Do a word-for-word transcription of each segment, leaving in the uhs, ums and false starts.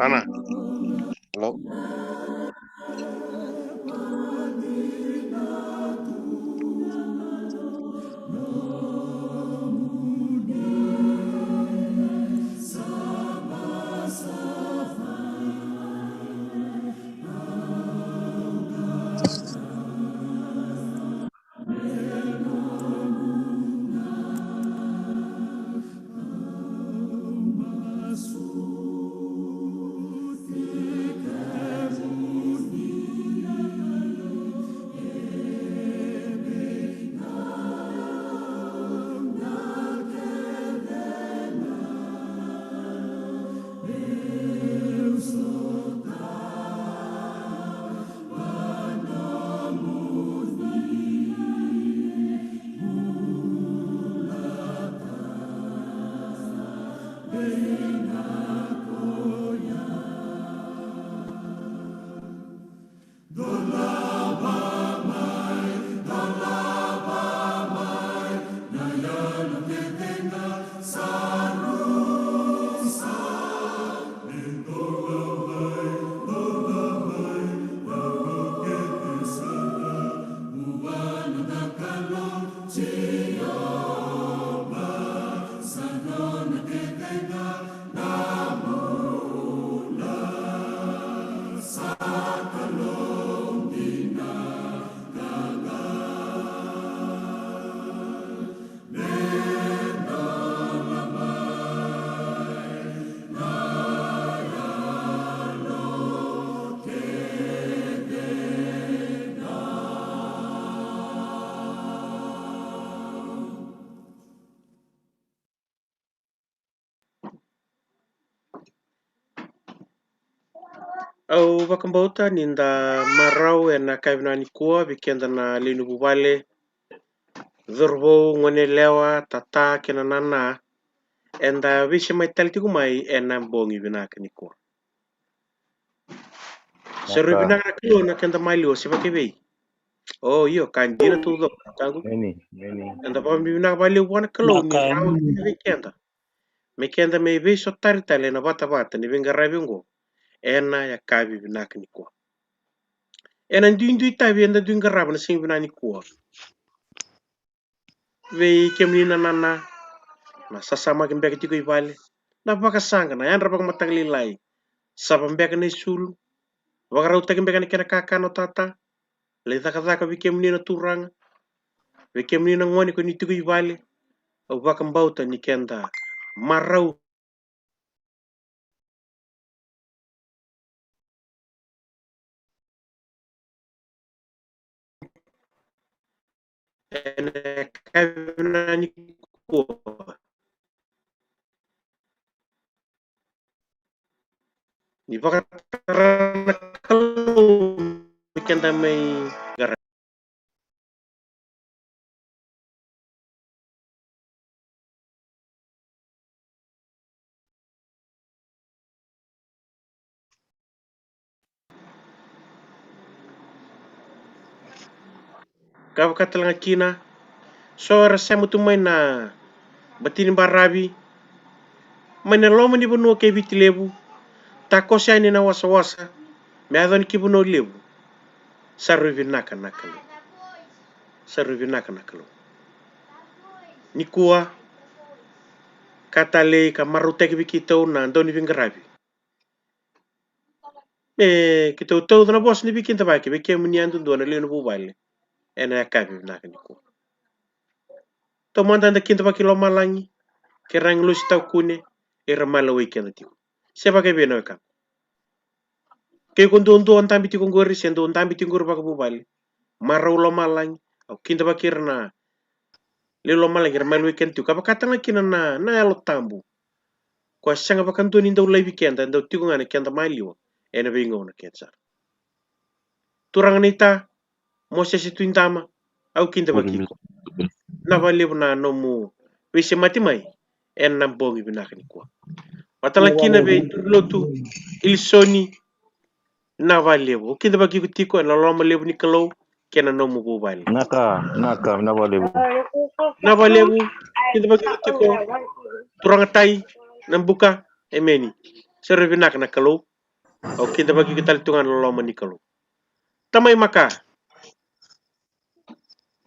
Ana. Hello. Au vakabauta ni da marau ena yakavi vinaka nikua vei keda na lewe ni vuvale, cauravou, goneyalewa, tata kei na nana, eda veisemati tale tiko mai ena bogi vinaka nikua. Sa rui vinaka na Kalou na keda maliwa se vakevei? O io, ka dina taucoko, taqu. Meni, meni. Eda vakavinavinaka vakalevu vua na Kalou ni rawa kina vei keda me keda mai veisotari tale ena vatavata ni veiqaravi oqo ena yakavi vinaka nikua. Ena duidui tavi eda dui qarava na siga vinaka nikua. Vei kemuni na nana, na sasamaki beka tiko i vale, na vakasaqa, na yadra vakamataka lailai, sava beka na isulu, vakarautaki beka na kena kakana o tata, lai cakacaka vei kemuni na turaga, vei kemuni na gone ko ni tiko i vale, au vakabauta ni keda marau. ena yakavi nikua. Ni vakatara na Kalou me keda mai qaravi. Ka vaka tale ga kina, so era sema tu mai na bati ni baravi, mai na loma ni vanua kei Viti Levu, takoso yani na wasawasa me yaco yani ki Vanua Levu. Sa rui vinaka na Kalou. Sa rui vinaka na Kalou. Nikua, ka talei ka marautaki vei keitou na dau ni veiqaravi. Me keitou tauca na vosa ni veikidavaki vei kemuni yadudua na lewe ni vuvale ena yakavi vinaka nikua. Taumada eda kidavaki lomalagi kei ira na agilosi tawa kune, era mai lewai keda tiko. Se vakaevei na wekaqu? Ke iko duadua o dabe tiko qori se dou dabe tiko qori vakavuvale, marau lomalagi, au kidavaki ira na lewe i lomalagi era mai lewai keda tiko. Ka vaka tale ga kina na, na Yalo Tabu, koya sega vakadua ni dau laivi keda, e dau tiko ga ena keda maliwa ena veigauna kece sara. Turaga naita, Mosese Tuidama, au kidavaki iko. Vinaka vakalevu na nomu veisemati mai ena bogi vinaka nikua. Vata tale ga kina vei Turilotu Ilisoni, vinaka vakalevu. Au kidavaki iko tiko ena loloma levu ni Kalou kei na nomu vuvale. Vinaka, vinaka, vinaka vakalevu. Vinaka vakalevu, kidavaki iko tiko. Turaga tai Nabuka, emeni. Sa rui vinaka na Kalou. Au kidavaki iko tale tu ga ena loloma ni Kalou. Tamai Maka.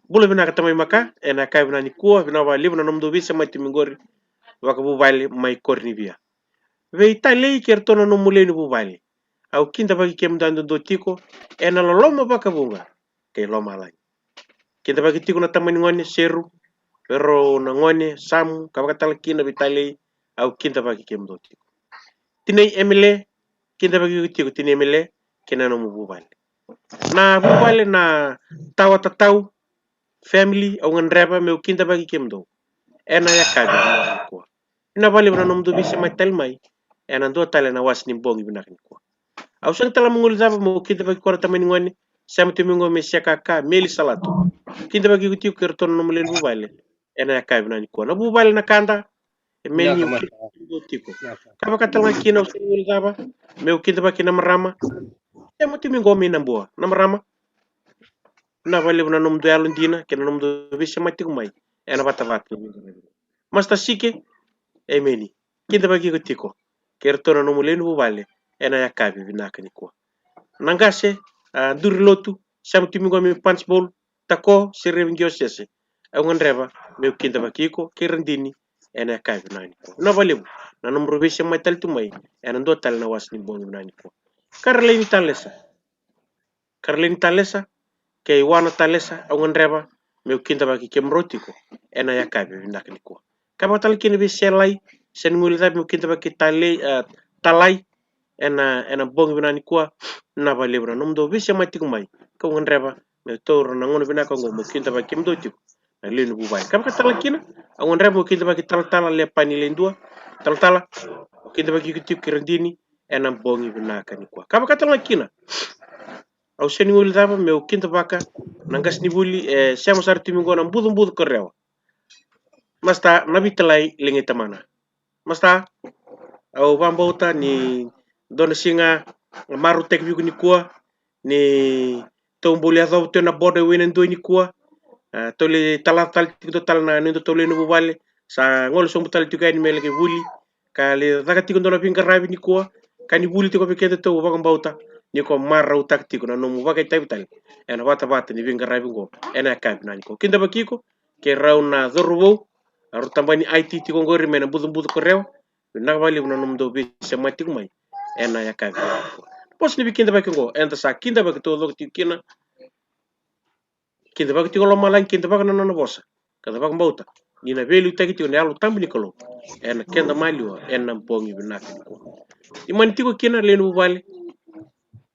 Bula vinaka Tamai Maka, ena yakavi vinaka nikua, vinaka vakalevu na nomudou veisemati mai qori vakavuvale mai Korinivia. Vei Talei kei iratou na nomu lewe ni vuvale, au kidavaki kemudou duadua tiko ena loloma vakavuqa kei lomalagi. Kidavaki tiko na tama ni gone Seru, vei rau na gone Samu, ka vaka tale kina vei Talei, au kidavaki kemudou tiko. Tinai Emele, kidavaki iko tiko Tinai Emele kei na nomu vuvale. Na vuvale na Tawa Tatau family, au gadreva meu kidavaki kemudou ena yakavi vinaka nikua. Vinaka vakalevu na nomudou veisemati tale mai ena dua tale na wasa ni bogi vinaka nikua. Au sega tale meu guilecava meu kidavaki koya na tama ni gone, sema tu mai qo mai Sekaka, Meli Salatu. Kidavaki iko tiko kei iratou na nomu lewe ni vuvale ena yakavi vinaka nikua. Na vuvale Nakada, emeni, au kidavaki iko tiko. Ka vaka tale ga kina au sega ni guilecava meu kidavaki na marama, sema tu mai qo mai Nabua, na marama. Vinaka vakalevu na nomudou yalodina kei na nomudou veisemati tiko mai ena vatavata. Masta Sike, emeni. Kidavaki iko tiko kei iratou na nomu lewe ni vuvale ena yakavi vinaka nikua. Na qase, a, Duri Lotu, sema tu mai qo mai Punchbowl, Tako se Revi Giosese. Au gadreva meu kidavaki iko kei Radini ena yakavi vinaka nikua. Vinaka vakalevu na nomudrau veisemati tale tu mai ena dua tale na wasa ni bogi vinaka nikua. Karalaini Talesa. Karalaini Talesa kei Wana Talesa, au gadreva meu kidavaki kemudrau tiko ena yakavi vinaka nikua. Ka vaka tale kina vei Selai, sega ni guilecavi meu kidavaki Talei, e, Talai ena, ena bogi vinaka nikua. Vinaka vakalevu na nomudou veisemati tiko mai, kau gadreva meu taura na gauna vinaka oqo meu kidavaki kemudou tiko na lewe ni vuvale. Ka vaka tale kina, au gadreva meu kidavaki Talatala Lepani Ledua, Talatala, au kidavaki iko tiko kei Radini ena bogi vinaka nikua. Ka vaka tale kina, au sega ni guilecava meu kidavaka na qasenivuli e sema sara tu mai qo na Bucubucu Korewa, Masta Navitalai Legaitamana. Masta, au vakabauta ni dua na siga marautaki vei iko nikua, ni tou bau lai yacova tu ena border e Wainadoi nikua. A, tou lai talaca tale tiko dua tale na nodatou lewe ni vuvale, sa gole sobu tale tiko yani me laki vuli, ka lai caka tiko dua na veiqaravi nikua, ka ni vuli tiko vei kedatou. Au vakabauta ni ko marautaka tiko na nomu vakaitavi tale ena vatavata ni veiqaravi oqo ena yakavi vinaka nikua. Kidavaki iko kei rau na cauravou, a, rau tabana ni I T tiko oqori mai na Bucubucu Korewa. Vinaka vakalevu na nomudou veisemati tiko mai ena yakavi vinaka nikua. Vosa ni veikidavaki oqo eda sa kidavaki taucoko tiko kina. Kidavaki tiko lomalagi, kidavaka na nona vosa, ka da vakabauta ni na veiliutaki tiko na Yalo Tabu ni Kalou ena keda maliwa ena bogi vinaka nikua. Ni mani tiko kina lewe ni vuvale,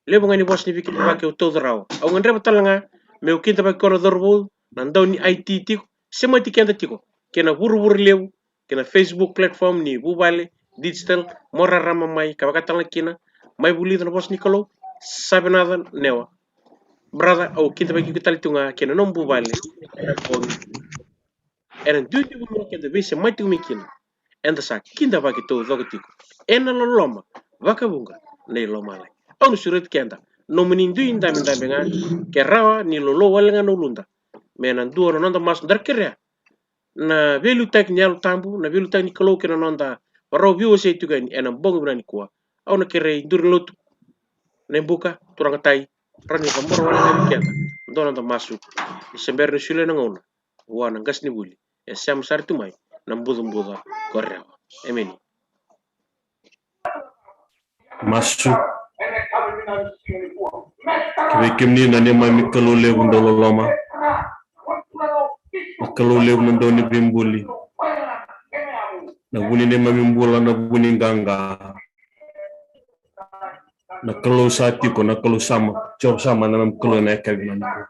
levu ga ni vosa ni veikidavaki au tauca rawa. Au gadreva tale ga meu kidavaki koya na cauravou, na dau ni I T tiko, semati keda tiko kei na vuravura levu, kei na Facebook platform ni Vuvale Digital, mo rarama mai ka vakatala kina, mai vulica na vosa ni Kalou. Sa vinaka Newa. Brother, au kidavaki iko tale tu ga kei na nomu vuvale. Ena dui tiko mai keda veisemati tiko mai kina, eda sa kidavaki taucoko tiko ena loloma vakavuqa na ilomalagi. Au na sureti keda, nomuni dui dabedabe ga, ke rawa ni lolou wale ga na uluda, me na dua na noda masu, da kerea na veiliutaki ni Yalo Tabu, na veiliutaki ni Kalou kei na noda varau veiwasei tiko yani ena bogi vinaka nikua. Au na kerei duri ni lotu na ibuka, turaga tai, rawa ni cabora wale ga vei keda dua na noda masu. Ni se bera ni solia na gauna vua na qasenivuli e sema sara tu mai na bucabuca ko Rewa. Emeni. Masu. Ki vei kemuni na neimami Kalou levu dau loloma, na Kalou levu na dau ni veibuli, na vu ni neimami bula, na vu ni qaqa, na Kalou sa tiko, na Kalou sa mate, Jiova sa mate na neimami Kalou ena yakavi vinaka nikua.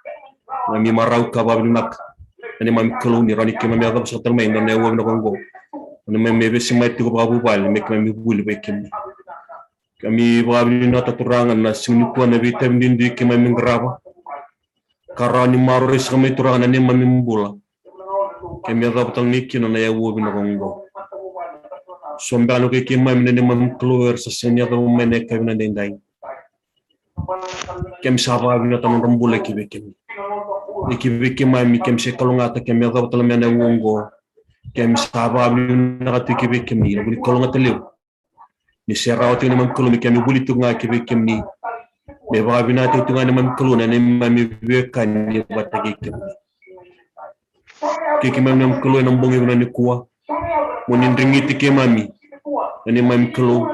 Neimami marau ka vakavinavinaka na neimami Kalou ni rawa ni keimami yacova sara tale mai ena aua vinaka oqo. Na neimami veisemati tiko vakavuvale me keimami vuli vei kemuni. Keimami vakavinavinaka Turaga na siga nikua na veitavi duidui keimami qarava, ka rawa ni maroroi saka mai Turaga na neimami bula. Keimami yacova tale mai kina na aua vinaka oqo. So beka na kai keimami na neimami Kalou era sa sega ni yacova mai na yakavi vinaka edaidai. Keimami sa vakavinavinaka na nodra bula ki vei kemuni. Ni ki vei keimami, keimami se kalougata, keimami yacova tale mai na aua oqo. Keimami sa vakavinavinaka tu ki vei kemuni na vu ni kalougata levu. Ni se rawa tiko na neimami Kalou me keimami vuli tu ga ki vei kemuni, me vakavinavinaka tiko ga na neimami Kalou na neimami veiwekani vata kei kemuni. Kei keimami neimami Kalou ena bogi vinaka nikua, mo ni drigiti keimami na neimami Kalou,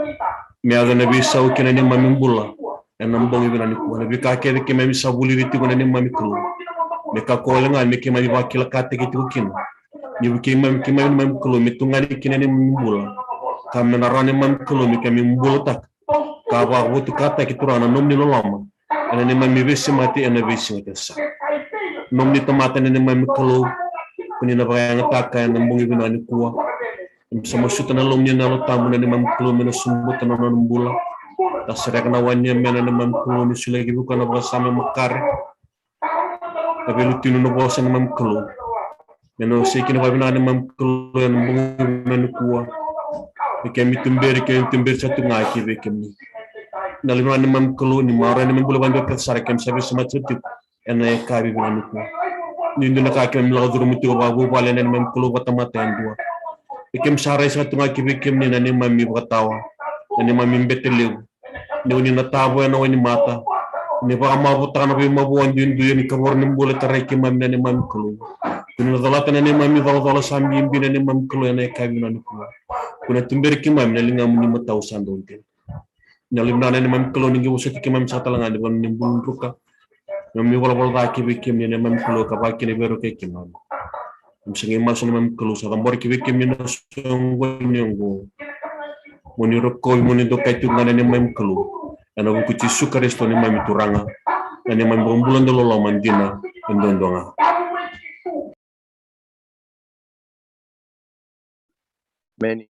me yaco na veisau kei na neimami bula ena bogi vinaka nikua. Na veika kece keimami sa vulici tiko na neimami Kalou, me kakua wale ga me keimami vakilakataki tiko kina ni vukei keimami, keimami neimami Kalou, me tugani kina na neimami bula, ka me na rawa neimami Kalou me keimami bulataka ka vakavotukataki Turaga na nomuni loloma ena neimami veisemati ena veisiga kece sara. Nomuni tamata na neimami Kalou, ko ni na vakayagataka ena bogi vinaka nikua. Keimami sa masuta na Lomamuni na Yalo Tabu na neimami Kalou me na sobuta na nona bula. Da sereka na wai ni yamena na neimami Kalou, ni solia ki vei koya na vakasama e makare. Na veilutinu na vosa na neimami Kalou. Me na wasei kina vakavinaka na neimami Kalou ena bogi vinaka nikua. Me keimami tuberi, keimami tuberi sara tu ga ki vei kemuni. Na levu na neimami Kalou, ni marau na neimami bula vakadua kece sara, keimami sa veisemati sara tiko ena yakavi vinaka nikua. Ni dua na ka keimami lako curuma tiko vakavuvale na neimami Kalou vakatamata yadua. Me keimami sa rai sara tu ga ki vei kemuni na neimami vakatawa, na neimami bete levu. Ni oni na tavoya na wainimata, ni vakamavotaka na veimavoa duidui, ni kavoro ni bula e tarai keimami na neimami Kalou. Ni na colata na neimami colacola sa bibi na neimami Kalou ena yakavi vinaka nikua. Ko na tuberi keimami na ligamuni matau sa dau dina. Na levu na neimami Kalou, ni qai vosoti keimami sara tale ga ni vanua ni bulu druka. Neimami valavala ca ki vei kemuni na neimami Kalou, ka vakakina vei ira kei keimami. Keimami sa qai masu na neimami Kalou, sa cabora ki vei kemuni na soqoni oqo. Mo ni rokovi, mo ni dokai tiko ga na neimami Kalou. Ena vuku i Jisu Karisito na neimami Turaga, na neimami iVakabula dau loloma dina e duadua ga. Emeni.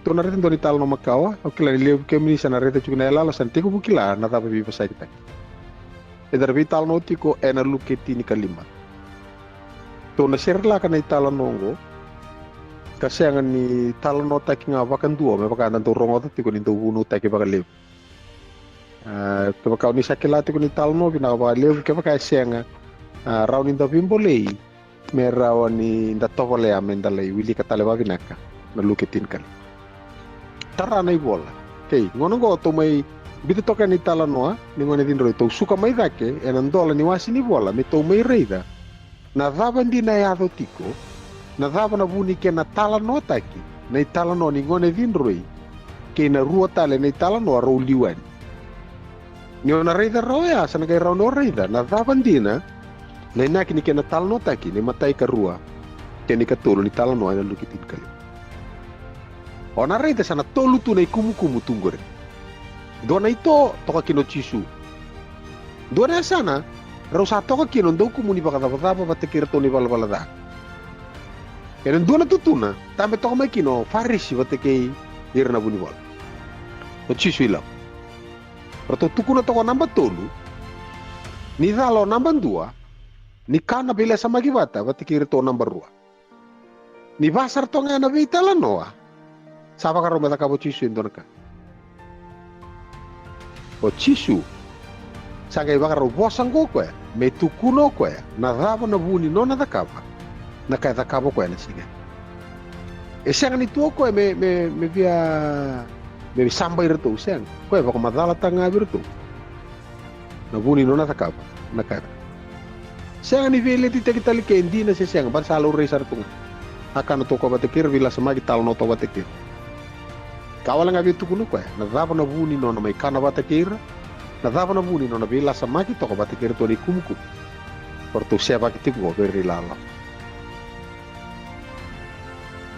Tou na raica e dua na italanoa makawa, au kila ni levu kemuni sa na raica tiko na iyaloyalo, sa na tekivu kila na cava e veivosakitaki. Eda na veitalanoa tiko ena Luke tinikalima. Tou na serelaka na italanoa oqo, ka sega ni talanoataki ga vakadua me vaka eda dau rogoca tiko ni dau vunautaki vakalevu. A, kevaka o ni sa kila tiko na italanoa, vinaka vakalevu, kevaka e sega, a, rawa ni da veibolei me rawa ni da tovolea me da lai wilika tale vakavinaka na Luke tinikalima. Tara na ivola. Kei, gauna oqo tou mai biuta toka na italanoa ni gone cidroi, tou suka mai cake ena dola ni wase ni vola me tou mai raica na cava dina e yaco tiko, na cava na vu ni kena talanoataki na italanoa ni gone cidroi kei na rua tale na italanoa rau liu yani. Ni o na raica rawa oya, sa na qai rawa ni o raica na cava dina na inaki ni kena talanoataki na imatai, karua kei na ikatolu ni talanoa ena Luke tinikalima. O na raica sa na tolu tu na ikumukumu tu qori. Dua na ito, toka kina o Jisu. Dua na yasana, rau sa toka kina o daukumuni vakacavacava vata kei iratou na ivalavala ca. Ena dua na tutuna, tabe toka mai kina o Farisi vata kei ira na vunivola. O Jisu i lako. Ratou tukuna toka o naba tolu ni cala o naba dua ni kana veilasamaki vata, vata kei iratou naba rua. Ni va sara toka ga ena veitalanoa, sa vakarau me cakava o Jisu e dua na ka. O Jisu sa qai vakarau vosa oqo o koya me tukuna o koya na cava na vu ni nona cakava na ka e cakava o koya na siga. E sega ni tu o koya me, me, me via, me sabai iratou, sega. O koya e vakamacalataka ga vei iratou na vu ni nona cakava na ka e cakava. Sega ni veiletitaki tale ke e dina se sega, baleta sa laurai sara tu ga. A kana toka vata kei ira, veilasamaki, talanoa toka vata kei ira. Ka wale ga via tukuna o koya na cava na vu ni nona mai kana vata kei ira, na cava na vu ni nona veilasamaki toka vata kei iratou na ikumukumu. O ratou sevaki tiko qo vei ira ilala.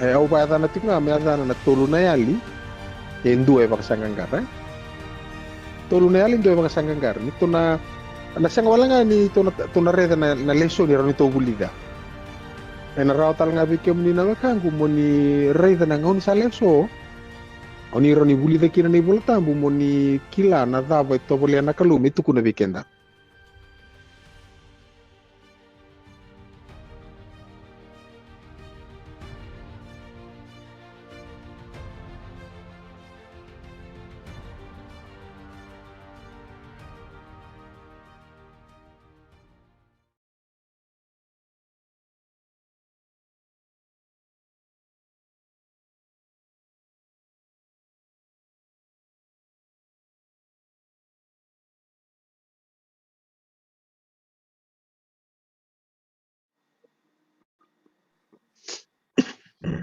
E, au vakayacana tiko ga me yacana na tolu na yali, e dua e vakasaqaqara, e. Tolu na yali, dua e vakasaqaqara. Ni tou na, na sega wale ga ni tou na, tou na raica na, na lesoni e rawa ni tou vulica. Ena rawa tale ga vei kemuni na wekaqu mo ni raica na gauna sa lesu, o ni rawa ni vulica kina na iVola Tabu mo ni kila na cava e tovolea na Kalou me tukuna vei keda.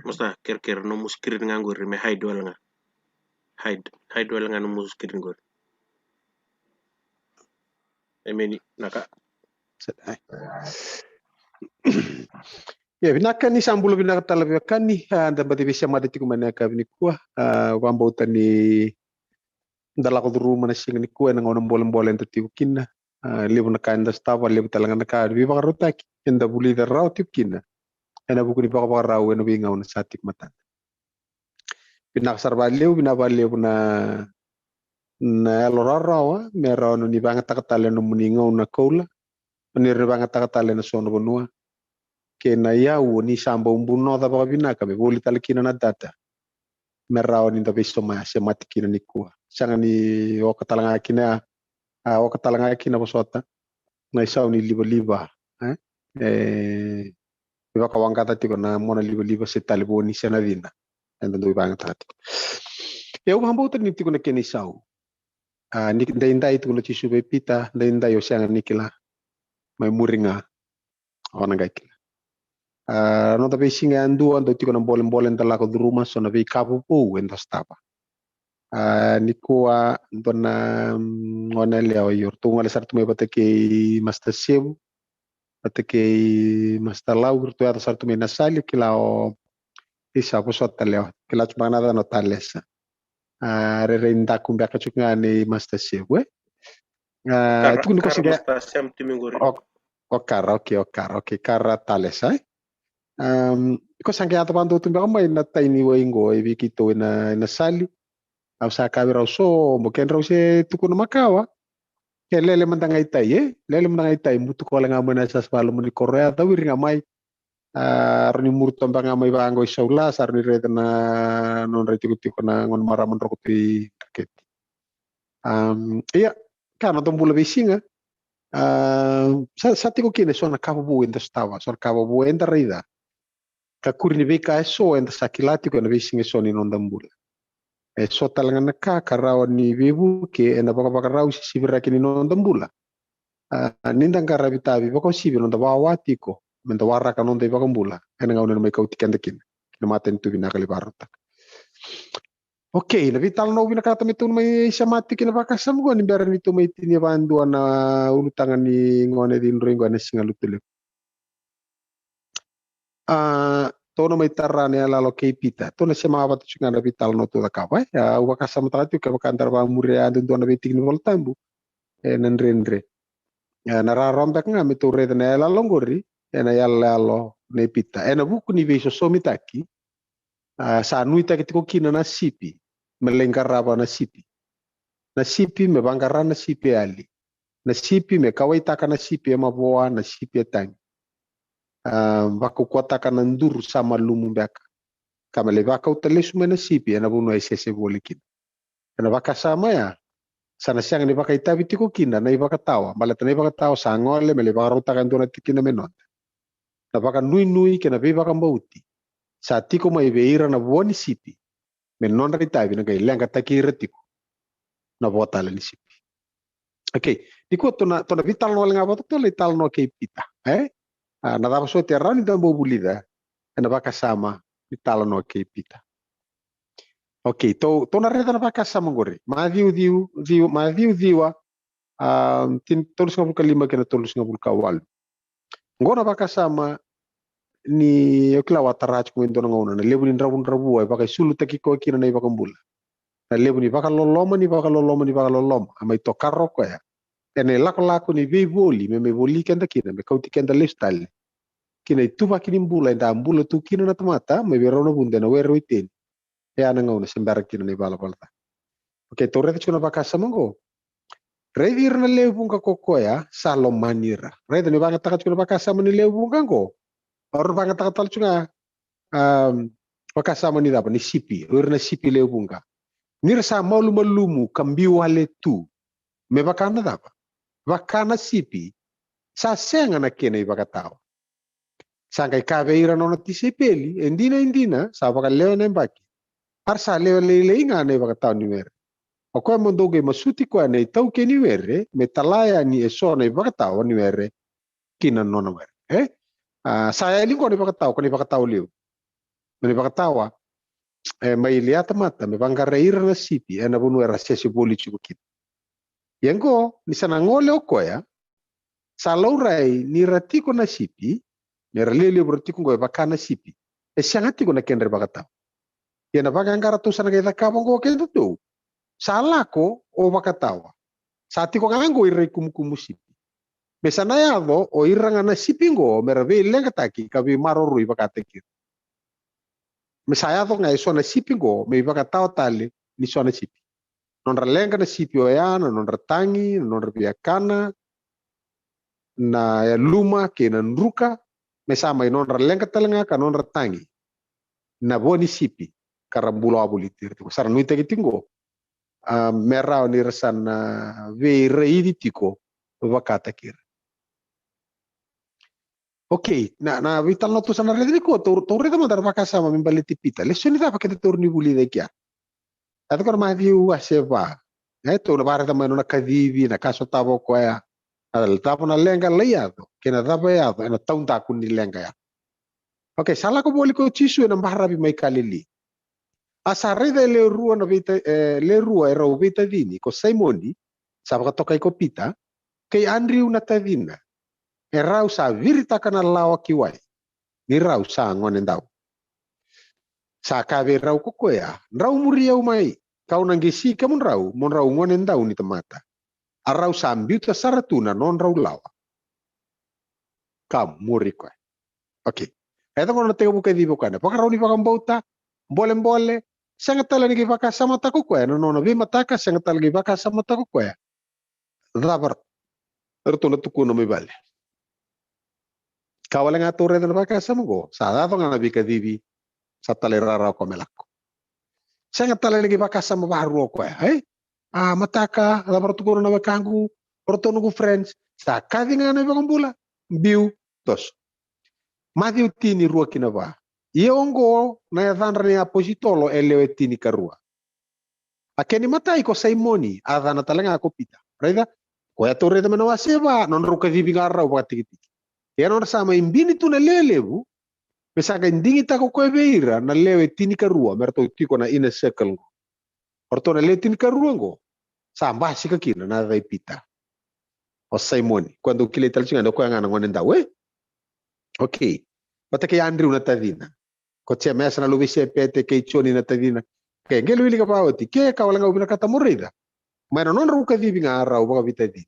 Masta, kerekere nomu screen ga qori me hide wale ga. Hide, hide wale ga nomu screen qori. E meni, naka. Ia, vinaka, ni sa bula vinaka tale veiwekani, a, da baci veisemata tiko mai na yakavi nikua, a, vakabauta ni da lako curuma na siga nikua ena gauna bolebole eda tiko kina, a, levu na ka eda sotava, levu tale ga na ka veivakarautaki eda vulica rawa tiko kina ena vuku ni vakavakarau ena veigauna sa tiko matada. Vinaka sara vakalevu, vinaka vakalevu na, na yalo rawarawa, me rawa ni vakayagataka tale na nomuni gauna koula, o ni rawa ni vakayagataka tale ena so na vanua. Kei na iyau o ni sa bau bunoca vakavinaka me voli tale kina na data, me rawa ni da veisemati kina nikua. Sega ni oka tale ga kina, a, oka tale ga kina vosota na isau ni livaliva, e? E, me vakawaqaca tiko na mona livaliva se talevoni se na cina. Eda dau vakayagataka tiko. Ia, au vakabauta ni tiko na kena isau. A, ni daidai, tukuna o Jisu vei Pita, daidai o sega ni kila, mai muri ga o na qai kila. A, noda veisiga yadua, dau tiko na bolebole eda lako curuma, so na veika vovou eda sotava. A, nikua dua na, mm, gone yalewa, io, ratou gole sara tu mai vata kei Master Sevu, vata kei Master Lau, ratou yaco sara tu mai Nasali, kila o, isa, vosota, yalewa, kila tu mai na yacana o Talesa. A, rairai daku beka tiko ga nei Master Sevu, e? A, kara, tukuni ko kara, Master Sam timi qori. O, o kara, okay, o kara, okay, kara Talesa, e? Am, ko sa qai yaco vakadua tu beka mai na tai ni wai qo e vei keitou ena, ena Sali. Au sa kaya vei rau, so, mo kedrau se tukuna makawa. Ke lele mada ga i tai, e? Lele mada ga i tai, mutuka wale ga mai na yasayasa vakalomani koro ya, cawiri ga mai. A, rawa ni muri toka beka ga mai vaqo i Saula, sa rawa ni raica na nodra itikotiko na gone marama droko tu i Dreketi. Am, ia, ka noda bula veisiga. A, sa, sa tiko kina e so na ka vovou eda sotava, so na ka vovou eda raica. Ka kuri ni veika e so eda sa kila tiko ena veisiga e so ni noda bula. E so tale ga na ka ka rawa ni veivuke ena vakavakarau se siviraki ni noda bula. A, ni da qaravi tavi vakauasivi noda wawa tiko me da waraka noda iVakabula ena gauna ena mai kauti keda kina ki na matanitu vinaka lai vakarautaka. Okei, na veitalanoa vinakata me tou mai sema tiko kina vakasama qo ni bera ni tou mai tinia vadua na ulutaga ni gone cidroi qo ena siga Lotulevu. A, tou na mai tara na iyaloyalo kei Pita. Tou na sema vata tiko ga na veitalanoa tou cakava, e? A, au vakasamataka tiko kevaka da ra vakamuria yadudua na veitiki ni Vola Tabu ena dredre. E, na rawarawa beka ga me tou raica na iyaloyalo qori ena iyaloyalo nei Pita ena vuku ni veisosomitaki. A, sa nuitaki tiko kina na sipi me lai qarava na sipi. Na sipi me vaqara na sipi e yali. Na sipi me kauaitaka na sipi e mavoa, na sipi e tagi. A, vakaukauataka na duru sa malumu beka ka me lai vakauta lesu mai na sipi ena vanua e sese voli kina. Ena vakasama ya, sa na sega ni vakaitavi tiko kina na ivakatawa, baleta na ivakatawa sa gole me lai vakarautaka e dua na tikina me noda. Na vakanuinui kei na veivakabauti sa tiko mai vei ira na vo ni sipi me nodra itavi na qai leqataki ira tiko na vo tale ni sipi. Okei, nikua tou na, tou na veitalanoa wale ga vata, tou na italanoa kei Pita, e? A, na cava soti e rawa ni da bau vulica ena vakasama ni talanoa kei Pita? Okei, tou, tou na raica na vakasama qori. Maciu ciwa, ciwa, Maciu ciwa, a, tin-, tolusagavulu ka lima kei na tolusagavulu ka walu. Qo na vakasama ni, au kila au a tara tiko mai dua na gauna, na levu ni dravudravua e vakaisulutaki koya kina na iVakabula. Na levu ni vakaloloma, ni vakaloloma, ni vakaloloma a mai tokara o koya ena ilakolako ni veivoli me mai voli keda kina, me kauti keda lesu tale ki na ituvaki ni bula eda a bula tu kina na tamata mai vei rau na vude, na were o Iteni. E a na gauna se bera kina na ivalavala ca. Okei, tou raica tiko na vakasama qo. Raici ira na lewe vuqa ko koya sa lomani ira. Raica ni vakayagataka tiko na vakasama ni lewe vuqa qo. Au na vakayagataka tale tiko ga, am, vakasama ni cava, ni sipi, o ira na sipi lewe vuqa. Ni ra sa malumalumu ka biu wale tu. Me vaka na cava? Vaka na sipi sa sega na kena ivakatawa. Sa qai kaya vei ira na nona tisaipeli, e dina, e dina, sa vakalewe na yabaki, a ra sa lewe lailai ga na ivakatawa ni were. O koya mo dou qai masuti koya na itaukei ni were me tala yani e so na ivakatawa ni were ki na nona were, e? A, sa yali qo na ivakatawa, ko na ivakatawa levu. Na ivakatawa e mai lia tamata me vaqarai ira na sipi ena vanua era sese voli tiko kina. Ia qo, ni sa na gole o koya, sa laurai ni ra tiko na sipi, me ra lewe levu ra tiko qo e vaka na sipi, e sega tiko na kedra ivakatawa. Ia na vaqaqara tou sa na qai cakava qo o kedatou, sa lako o vakatawa. Sa tiko ga qo ira ikumukumu sipi. Me sa na yaco o ira ga na sipi qo me ra veileqataki ka veimaroroi vakataki ira. Me sa yaco ga e so na sipi qo me ivakatawa tale ni so na sipi. Nodra leqa na sipi oya, na nodra tagi, na nodra viakana, na yaluma kei na druka, me sa mai nodra leqa tale ga ka nodra tagi na vo ni sipi ka ra bula wavoliti ira tiko. Sa ra nuitaki tiko qo, a, me rawa ni ra sa na veiraici tiko vakataki ira. Okei, na, na veitalanoa tou sa na raica nikua, tou, tou raica mada na vakasama me baleti Pita. Lesoni cava keda tou ni vulica i kea? A, tiko na Maciu wase va. E, tou na vakaraica mai na nona kacivi, na ka sotava o koya, na cava na leqa lai yaco kei na cava e yaco ena taudaku ni leqa ya. Okei, sa lako voli ko Jisu ena baravi mai Kalili. A sa raica e lewe rua na veita-, e, lewe rua e rau veitacini, ko Saimoni, sa vakatokai ko Pita, kei Adriu na tacina. E rau sa viritaka na lawa ki wai, ni rau sa gonedau. Sa kaya vei rau ko koya, "Drau muri au mai, kau na qisi kemudrau mo drau gonedau ni tamata." A rau sa biuta sara tu na nodrau lawa ka muri koya. Okei. E yaco gona na tekivu kacivi o koya, na vakarau ni vakabauta, bolebole, sega tale ni qai vakasamataka o koya na nona veimataka, sega tale ni qai vakasamataka o koya cava eratou na tukuna mai vale. Ka wale ga tou raica na vakasama qo, sa yaco ga na veikacivi, sa talairawarawa o koya me lako. Sega tale ni qai vakasama vakarua o koya, e? A, mataka, cava ra tukuna na wekaqu, o ratou noqu friends, Sa kaci ga na iVakabula, biu, toso. Maciu tini, rua ki na va. Ia oqo na yacadra na iapositolo e lewe tinikarua. A kena imatai ko Saimoni, a yacana tale ga ko Pita. Raica, koya tou raica mai na wase va, nodrau kacivi ga rau vakatikitiki. Ia nodra sa mai bini tu na lewe levu, me sa qai digitaka o koya vei ira na lewe tinikarua, me ratou tiko na inner circle qo. O ratou na lewe tinikarua qo, sa basika kina na yaca i Pita. O Saimoni, koya dou kilai tale tiko ga, o koya ga na gone dau, e? Okei. Vata kei Adriu na tacina. Ko Jemesa na luve i Sepete, kei Joni na tacina. Ke qai wilika vakaoti, ke ka wale ga au vinakata mo raica. Mai na nodrau kacivi ga rau vakaveitacini.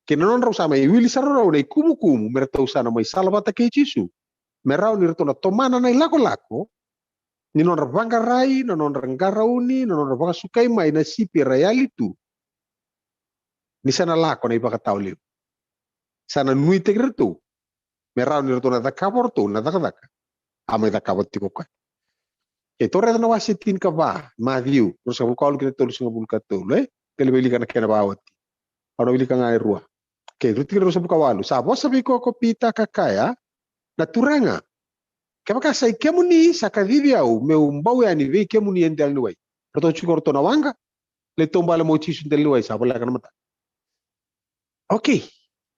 Kei na nodrau sa mai wili sara rau na ikumukumu, me ratou sa na mai salavata kei Jisu. Me rawa ni ratou na tomana na ilakolako, ni nodra vaqarai, na nodra qarauni, na nodra vakasukai mai na sipi era yali tu. Ni sa na lako na ivakatawa levu. Sa na nuitaki ratou. Me rawa ni ratou na cakava o ratou na cakacaka a mai cakava tiko o koya. Keitou raica na wase tinikava, Maciu, ruasagavulu ka walu ki na tolusagavulu ka tolu, e? Qai lai wilika na kena vakaoti. Au na wilika ga e rua. Kei, ruasagavulu ka walu. Sa vosa vei koya ko Pita ka kaya, na Turaga, kevaka sa i kemuni, sa kacivi au meu bau yani vei kemuni e dela ni wai. Ratou tiko o ratou na waqa, lai taubale mai o Jisu e dela ni wai, sa voleka na matana. Okei.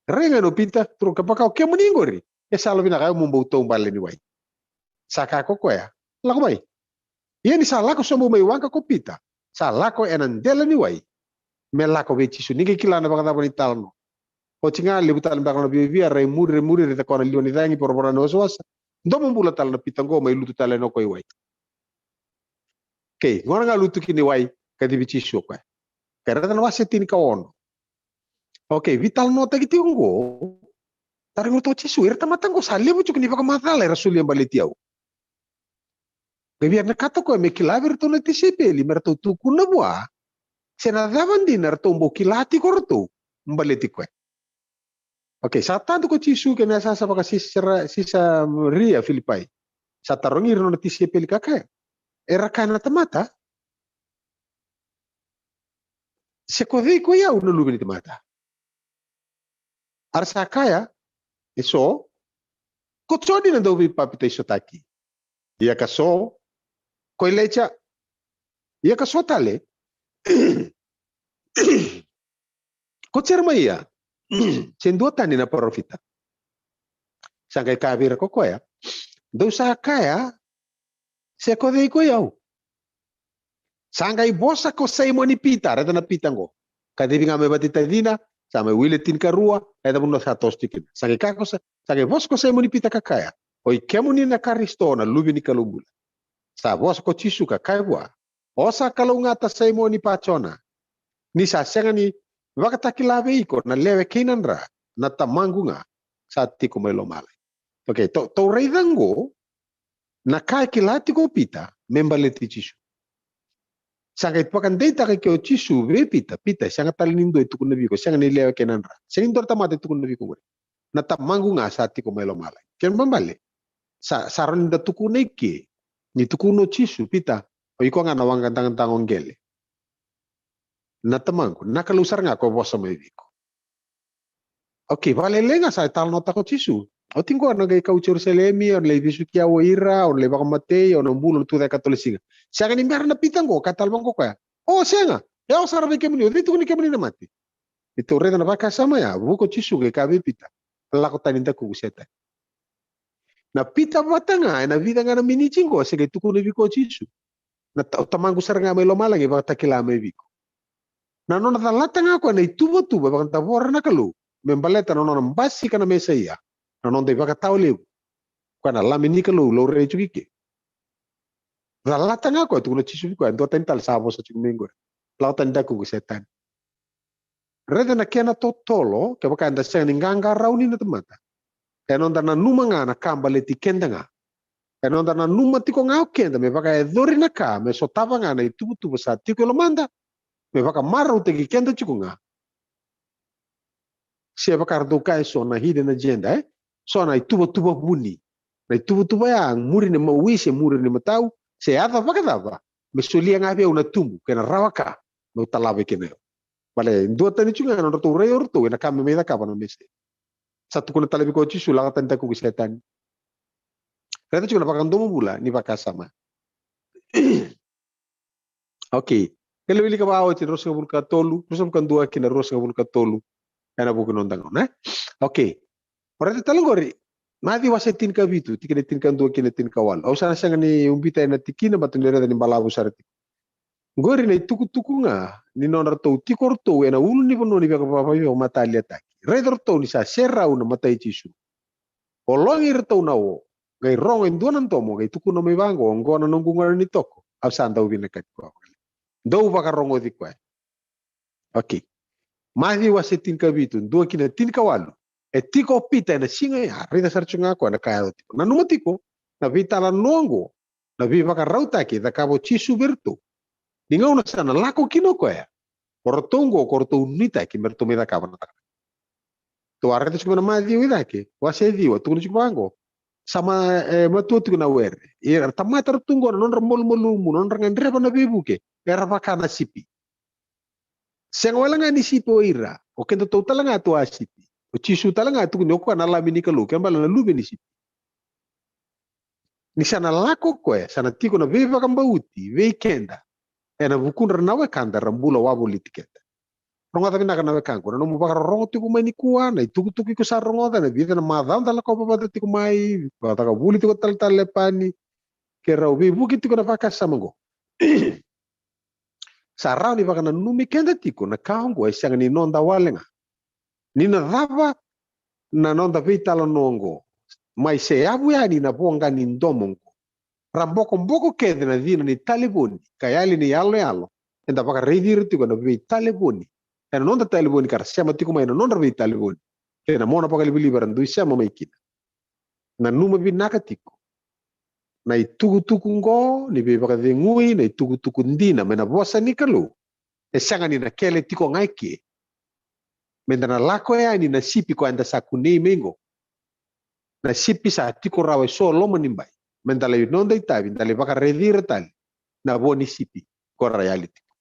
Rai ga o Pita, Turaga, kevaka o kemuni qori, e sa yalovinaka au meu bau taubale ni wai. Sa kaya ko koya, lako mai. Ia ni sa lako sobu mai waqa ko Pita, sa lako ena dela ni wai me lako vei Jisu. Ni qai kila na vakacava ni talanoa. Oti ga, levu tale beka na viavia, rai muri, rai muri, raica koya na liwa ni cagi, voravora na wasawasa. Domobula tale na Pita qo, mai lutu tale ena oko i wai. Okei, gona ga lutu kina i wai, kacivi Jisu o koya. Ke raica na wase tinikaono. Okei, veitalanoataki tiko qo. Tarogi ratou o Jisu, ira tamata qo sa levu tiko ni vakamacala era solia baleti au. Qai vinakata o koya me kila vei iratou na tisaipeli, me ratou tukuna vua se na cava dina ratou bau kila tiko o ratou baleti koya. Okei, sa tadu ko Jisu kei na yasayasa vaka Sisara, Sisaria Filipai. Sa tarogi ira na nona tisaipeli ka kaya, era kaya na tamata, se ko cei ko i au na Luve ni tamata? A ra sa kaya, eso, ko Joni na dauveipapitaisotaki. Ia ka so, ko Ilaija. Ia ka so tale, ko Jeremaia, se dua tani na parofita. Sa qai kaya vei ira ko koya, dou sa kaya, se ko cei ko i au? Sa qai vosa ko Saimoni Pita, raica na Pita qo. Kacivi ga mai vata i tacina, sa mai wili e tinikarua, raica vanua sa toso tiko kina. Sa qai kaya ko Sa, sa qai vosa ko Saimoni Pita ka kaya, o i kemuni na Karisito, na Luve ni Kalou bula. Sa vosa ko Jisu ka kaya vua, o sa kalougata Saimoni Pajona, ni sa sega ni vakatakila vei iko na lewe kei na dra, na Tamaqu ga sa tiko mai lomalagi. Okei, tou, tou raica qo na ka e kila tiko o Pita me baleti Jisu. Sa qai vakadeitaka ke o Jisu vei Pita, Pita, e sega tale ni dua e tukuna vei iko, sega ni lewe kei na dra, sega ni dua na tamata e tukuna vei iko qori. Na Tamaqu ga sa tiko mai lomalagi. Kena ibalebale, sa, sa rawa ni da tukuna i ke, ni tukuna o Jisu, Pita, o iko ga na waqa dagadaga o qele. Na Tamaqu, na Kalou sara ga ko vosa mai vei iko. Okei, vakalailai ga sa talanoataka o Jisu. Oti qo na qai kau Jerusalemi, o na lai vesuki au o ira, o na lai vakamatei, o na bula, o na tucake ka tolesiga. Sega ni bera na Pita qo, ka tale vaqo koya, o sega, e yawa sara vei kemuni, o cei tukuni kemuni na mate? Ni tou raica na vakasama ya, vuka o Jisu qai kaya vei Pita, lako tani dakuqu Setani. Na Pita vata ga, ena vica ga na miniti qo, se qai tukuna vei koya o Jisu, na Ta-, o Tamaqu sara ga mai lomalagi e vakatakila mai vei iko. Na nona calata ga koya na ituvatuva e vakadavora na Kalou me baleta na nona basika na Mesaia, na noda iVakatawa Levu, koya na Lami ni Kalou, laurai tiko i ke. Calata ga koya, tukuna o Jisu vei koya, e dua tani tale sa vosa tiko mai qori, lako tani dakuqu Setani. Raica na kena totolo, kevaka eda sega ni qaqarauni na tamata, e noda nanuma ga na ka baleti keda ga. E noda nanuma tiko ga o keda me vakayacori na ka me sotava ga na ituvatuva sa tiko e lomada, me vakamarautaki keda tiko ga. Se vaka ratou kaya eso na hidden agenda, e? So na ituvatuva vuni. Na ituvatuva ya, muri ni mawi, se muri ni matau, se yaca vakacava, me solia ga vei au na tubu kei na rawa ka meu talava kina o yau. Baleta e duatani tiko ga na nodratou rai o ratou ena ka me mai cakava na Mesaia. Sa tukuna tale vei koya o Jisu, lako tani dakuqu Setani. Raica tiko na vakadomobula ni vakasama. Okay. Kele wilika vaka oti na ruasagavulu ka tolu, ruasagavulu ka dua kei na ruasagavulu ka tolu. Ena vuku ni noda gauna, e? Okay. O raica tale qori, Maciu wase tinikavitu, tikina tinikadua kei na tinikawalu. Au sa na sega ni ubita ena tikina, baleta ni raica ni balavu sara tiko. Qori na itukutuku ga ni nodratou tiko o ratou ena ulunivanua ni veivakamataliataki. Raica o ratou ni sa serau na mata i Jisu. Ologi iratou na o, qai rogo e dua na domo, qai tukuna mai vaqo, oqo na noqu gone ni toko, au sa dau vinakati koya. Dau vakarogoci koya. Okay. Maciu wase tinikavitu, dua kina tinikawalu. E tiko o Pita ena siga ya, raica sara tiko ga koya na ka yaco tiko. Nanuma tiko na veitalanoa oqo, na veivakarautaki e cakava o Jisu vei iratou. Ni gauna sa na lako kina o koya, o ratou oqo ko ratou nuitaki me ratou mai cakava na cakacaka. Tou a raica tiko mai na Maciu i cake, wase ciwa, tukuna tiko vaqo. Sa ma, e, matua tiko na were. Era tamata ratou oqo na nodra malumalumu, na nodra gadreva na veivuke. Era vaka na sipi. Sega wale ga ni sipi o ira, o kedatou tale ga tou a sipi. O Jisu tale ga e tukuni o koya na Lami ni Kalou, kena ibalebale na Luve ni sipi. Ni sa na lako o koya, sa na tiko na veivakabauti vei keda ena vukudra na wekada ra bula wavoliti keda. Rogoca vinaka na wekaqu, na nomu vakarorogo tiko mai nikua, na itukutuku iko sa rogoca, na vica na macawa da lakova vata tiko mai, vakacakavuli tiko talatala Lepani, keirau veivuke tiko na vakasama oqo. Sa rawa ni vakananumi keda tiko na ka oqo e sega ni noda wale ga. Ni na cava na noda veitalanoa oqo, mai seyavu yani na voqa ni domo oqo. Ra bokoboko kece na cina ni talevoni ka yali ni yaloyalo. Eda vakaraici ira tiko na veitalevoni ena noda talevoni ka ra sema tiko mai na nodra veitalevoni. Kei na mona vakalivaliva era dui sema mai kina. Nanuma vinaka tiko na itukutuku oqo ni veivakacegui, na itukutuku dina mai na vosa ni Kalou. E sega ni na kele tiko ga e ke. Meda na lako yani na sipi ko eda sa kunei mai oqo. Na sipi sa tiko rawa e so loma ni bai. Meda lai noda itavi, da lai vakaraici ira tale na vo ni sipi ko ra yali tiko.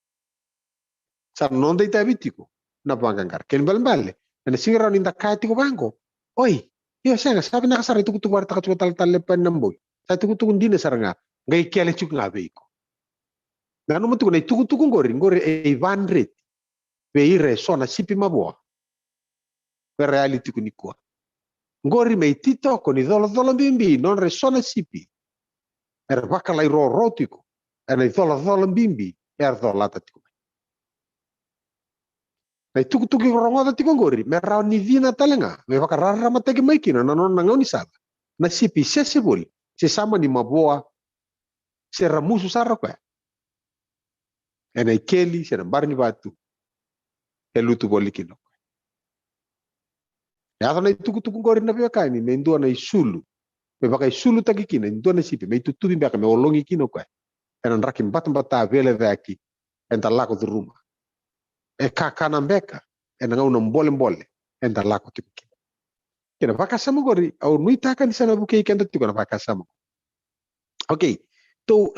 Sa noda itavi tiko na vaqaqara. Kena ibalebale, ena sega ni rawa ni da kaya tiko vaqo. Oi, io sega, sa vinaka sara itukutuku vakaraitaka tiko talatala Lepani na bogi. Sa itukutuku dina sara ga, qai kele tiko ga vei iko. Nanuma tiko na itukutuku qori, qori e ivandreti vei ira e so na sipi mavoa. Era yali tiko nikua. Qori me ititoko ni colacola bibi nodra e so na sipi. Era vakalairoro tiko ena icolacola bibi era colata tiko mai. Na itukutuku iko rogoca tiko qori me rawa ni cina tale ga, me vakararamataki mai kina na nona gaunisala na sipi sese voli, se sa mani mavoa, se ramusu sara o koya ena ikeli se na bara ni vatu e lutu voli kina o koya. E yaco na itukutuku qori na veiwekani me dua na isulu, me vakaisulutaki kina e dua na sipi, me itutuvi beka me ologi kina o koya ena draki batabata veilecayaki eda lako curuma. E kakana beka ena gauna bolebole eda lako tiko kina. Kei na vakasama qori, au nuitaka ni sa na vukei keda tiko na vakasama qori. Okay. Tou,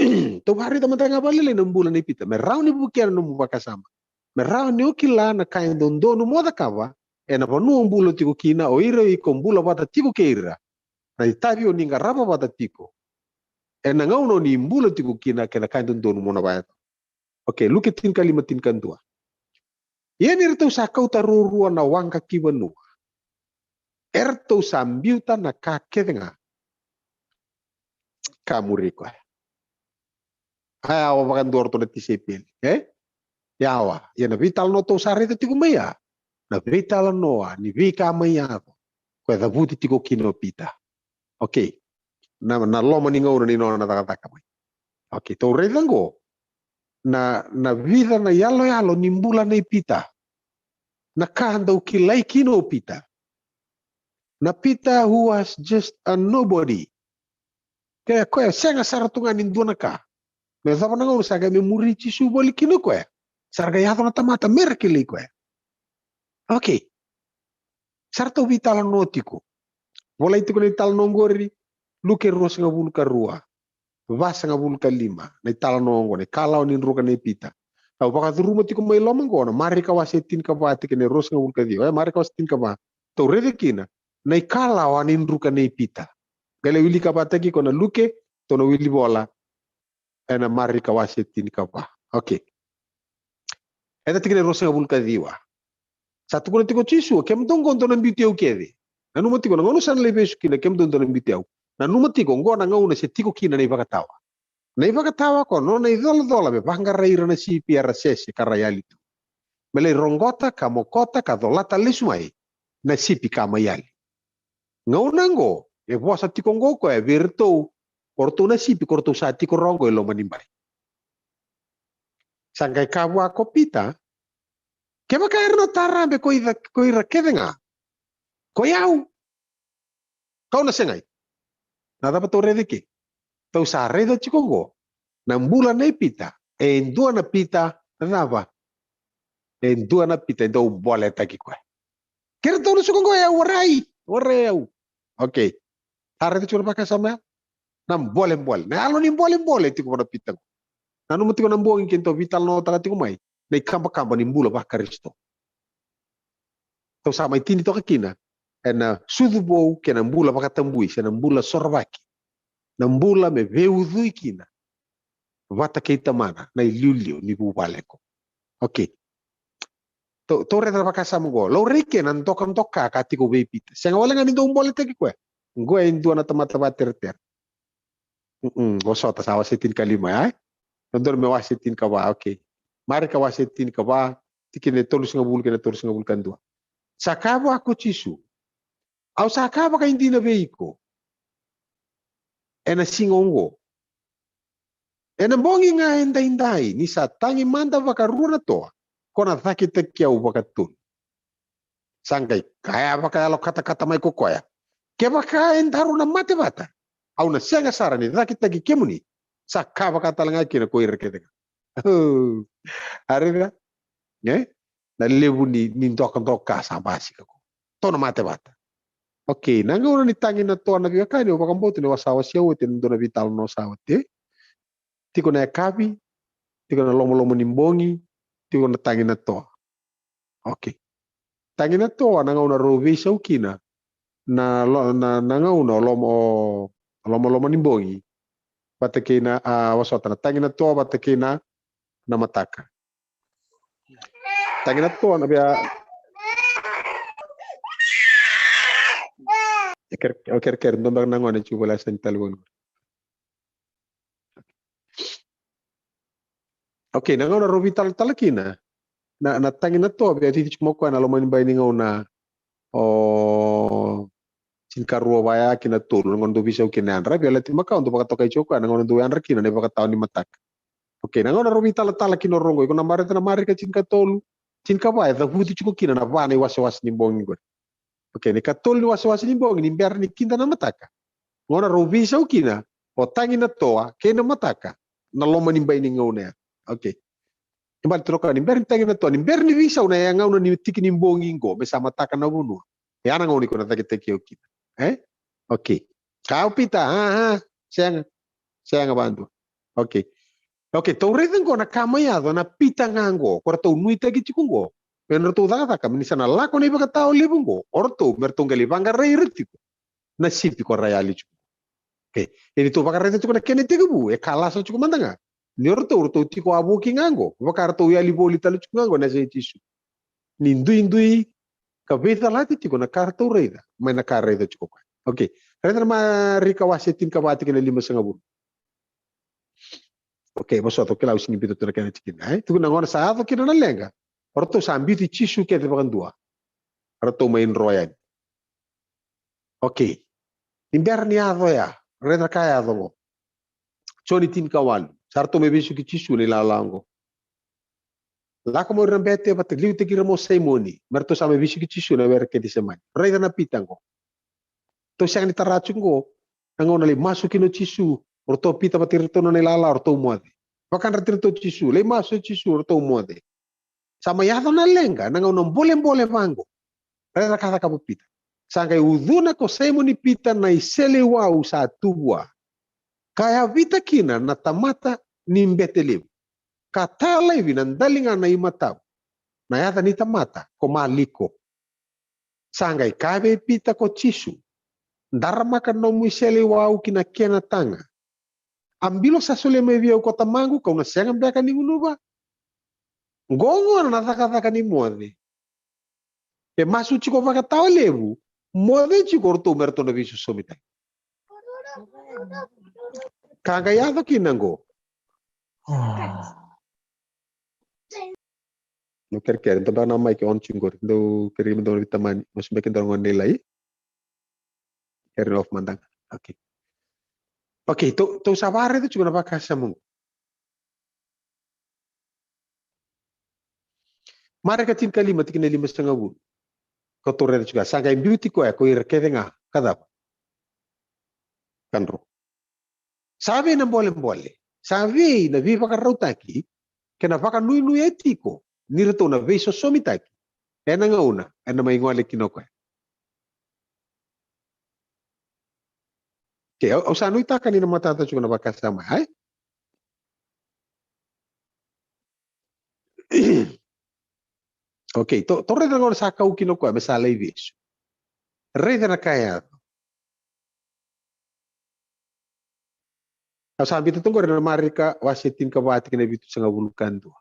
tou vakaraica mada ga vakalailai na bula nei Pita. Me rawa ni vukea na nomu vakasama. Me rawa ni o kila na ka e dodonu mo cakava ena vanua o bula tiko kina, o ira iko bula vata tiko kei ira. Na itavi o ni qarava vata tiko ena gauna o ni bula tiko kina, kei na ka e dodonu mo na vakayacora. Okay, Luke tinikalima, tinikadua. Ia ni ratou sa kauta ruarua na waqa ki vanua, eratou sa biuta na ka kece ga ka muri koya. A yawa vakadua o ratou na tisaipeli, e? Yawa, ia na veitalanoa tou sa raica tiko mai ya, na veitalanoa ni veika mai yaco, koya cavuti tiko kina o Pita. Okay. Na, na loma ni gauna ni nona cakacaka mai. Okay, tou raica qo na, na vica na yaloyalo ni bula nei Pita. Na ka dau kilai kina o Pita. Na Pita who was just a nobody. Ke koya sega sara tu ga ni dua na ka. Me cava na gauna sa qai me muri Jisu voli kina o koya. Sa ra qai yaco na tamata me ra kilai koya. Okay. Sa ratou veitalanoa tiko. Volai tiko na italanoa oqori, Luke ruasagavulu ka rua, vasagavulu ka lima, na italanoa oqo, na ikalawa ni druka nei Pita. Au vakacuruma tiko mai loma oqo na Marika wase tinikava tikina e ruasagavulu ka ciwa, e Marika wase tinikava. Tou raica kina na ikalawa ni druka nei Pita. Qai lai wilika vakataki iko na Luke, tou na wili vola ena Marika wase tinikava. Okay. Ena tikina e ruasagavulu ka ciwa. Sa tukuna tiko o Jisu, kemudou oqo dou na biuti au kece. Nanuma tiko na gauna sa na lai vesu kina, kemudou dou na biuti au. Nanuma tiko oqo na gauna se tiko kina na ivakatawa. Na ivakatawa ko nona icolacola me vaqarai ira na sipi era sese ka ra yali tu. Me lai roqota ka mokota ka colata lesu mai na sipi ka mai yali. Gauna oqo e vosa tiko oqo o koya vei iratou, o ratou na sipi ko ratou sa tiko rawa oqo e loma ni bai. Sa qai kaya vua ko Pita, kevaka era na tarabe ko ira, ko ira kece ga, ko i au, kau na segai. Na cava tou raica eke? Tou sa raica tiko oqo na bula nei Pita, e dua na Pita na cava? E dua na Pita e dau boletaki koya. Kei ratou na suka oqo, e au, warai, warai au. Okay. Sa raica tiko na vakasama ya? Na bolebole, na yalo ni bolebole tiko vua na Pita oqo. Nanuma tiko na bogi keitou veitalanoataka tiko mai na ikabakaba ni bula vaKarisito. Tou sa mai tini toka kina ena sucu vou kei na bula vakatabui se na bula sorovaki, na bula me veiucui kina vata kei Tamana na iliuliu ni vuvale oqo. Okay. Tou, tou raica na vakasama oqo. Laurai ke na dokadoka ka tiko vei Pita. Sega wale ga ni dou boletaki koya. Oqo e dua na tamata vateretere. Mm, vosota, sa wase tinikalima, ai? Dodonu me wase tinikava, okay. Marika wase tinikava, tikina e tolusagavulu kei na tolusagavulu ka dua. Sa kaya vua ko Jisu, au sa kaya vakaidina vei iko, ena siga oqo, ena bogi ga edaidai, ni sa tagi mada vakarua na toa, ko na cakitaki au vakatolu. Sa qai kaya vakayalo katakata mai ko koya, kevaka edaru na mate vata, au na sega sara ni cakitaki kemuni. Sa kaya vaka tale ga kina ko ira kece ga. A raica? E? Na levu ni, ni dokadoka sa basika ko. Tou na mate vata. Okay, na gauna ni tagi na toa, na veiwekani, au vakabauta ni au sa wasea oti ena dua na veitalanoa sa oti. Tiko na yakavi, tiko na lomaloma ni bogi, tiko na tagi na toa. Okay. Tagi na toa na gauna rau veisau kina na lo-, na, na gauna o loma, o lomaloma ni bogi vata kei na, a, vosota, na tagi na toa vata kei na, na mataka. Tagi na toa na via. E ker-, o kerekere, dua beka na gone tiko vale, sa ni talevoni. Okay, na gauna rau veitalatala kina na, na tagi na toa, via cici tiko mai o koya na loma ni bai ni gauna o tinikarua vaya ki na tolu, na gauna dau veisau kina na yadra, via lati makawa dau vakatokai tiko o koya na gauna dau yadra kina na ivakatawa ni mataka. Okay, na gauna rau veitalatala kina o rau oqo, iko na Marika, na Marika tinikatolu, tinikava, e cavuti tiko kina na va na iwasewase ni bogi qori. Okay, na ikatolu ni wasewase ni bogi, ni bera ni kida na mataka. Gauna rau veisau kina o tagi na toa kei na mataka, na loma ni bai ni gauna ya. Okay. Ni bale tu na ka, ni bera ni tagi na toa, ni bera ni veisau na ya gauna ni tiki ni bogi qo, me sa mataka na vanua. Ya na gauna iko na cakitaki au kina. E? Okay. Kaya o Pita, a, a, sega. Sega vadua. Okay. Okay, tou raica qo na ka mai yaco na Pita ga qo, ko ratou nuitaki tiko qo. Me ratou cakacaka, me ni sa na lako na ivakatawa levu qo, o ratou, me ratou qai lai vaqarai ira tiko na sipi ko ra yali tiko. Okay. Ia ni tou vakaraica tiko na kena itekivu, e ka lasa tiko mada ga. Ni o ratou, ratou tiko wavoki ga qo, vaka ratou yali voli tale tiko ga qo na yasa i Jisu. Ni duidui ka veicalati tiko na ka ratou raica mai na ka raica tiko o koya. Okay. Raica na Marika wase tinikava tikina e limasagavulu. Okay, vosota, au kila au sega ni biuta tu na kena tikina, e? Tukuna, na gauna sa yaco kina na leqa, o ratou sa biuti Jisu kece vakadua. Ratou mai dro yani. Okay. Ni bera ni yaco ya, raica na ka yaco qo. Joni tinikawalu. Sa ratou mai vesuki Jisu na ilala qo. Lako mai o ira na bete vata, liutaki ira mai o Saimoni. Me ratou sa mai vesuki Jisu na were Kecisemani. Raica na Pita qo. Tou sega ni tara tiko qo na gauna lai masu kina o Jisu, o ratou o Pita vata kei iratou na nona ilala, o ratou moce. Vakayadrati iratou o Jisu, lai masu o Jisu, o ratou moce. Sa mai yaco na leqa, na gauna bolebole vaqo. Raica na ka cakava o Pita. Sa qai ucuna ko Saimoni Pita na iseleiwau sa tu vua, ka yavita kina na tamata ni bete levu. ka taya laivi na daliga na imatau. Na yaca ni tamata ko Maliko. Sa qai kaya vei Pita ko Jisu, daramaka na nomu iseleiwau ki na kena taga. A bilo sa solia mai vei au ko Tamaqu, kau na sega beka ni gunuva? Qo gona na cakacaka ni moce. E masu tiko vakatawa levu, moce tiko o ratou me ratou na veisosomitaki. Ka qai yaco kina qo. Dou kerekere, dou beka na mic on tiko qori. Dou kerekere me dou na veitamani. Masu beka dou na gone lailai. Kere off mada ga. Okay. Okay, tou, tou sa vakaraica tiko na vakasama qo. Marika tinikalima, tikina e limasagavulu. Ko tou raica tiko, sa qai biuti koya ko ira kece ga, ka cava? Ka dro. Sa vei na bolebole, sa vei na veivakarautaki kei na vakanuinui e tiko ni ratou na veisosomitaki ena gauna ena mai gole kina o koya. Okay, au, au sa nuitaka ni na matata tiko na vakasama, ai? Okay, tou, tou raica na gauna sa kau kina o koya me sa lai vesu. Raica na ka e yaco. Au sa biuta tu qori na Marika wase tinikava, tikina e vitusagavulu ka dua.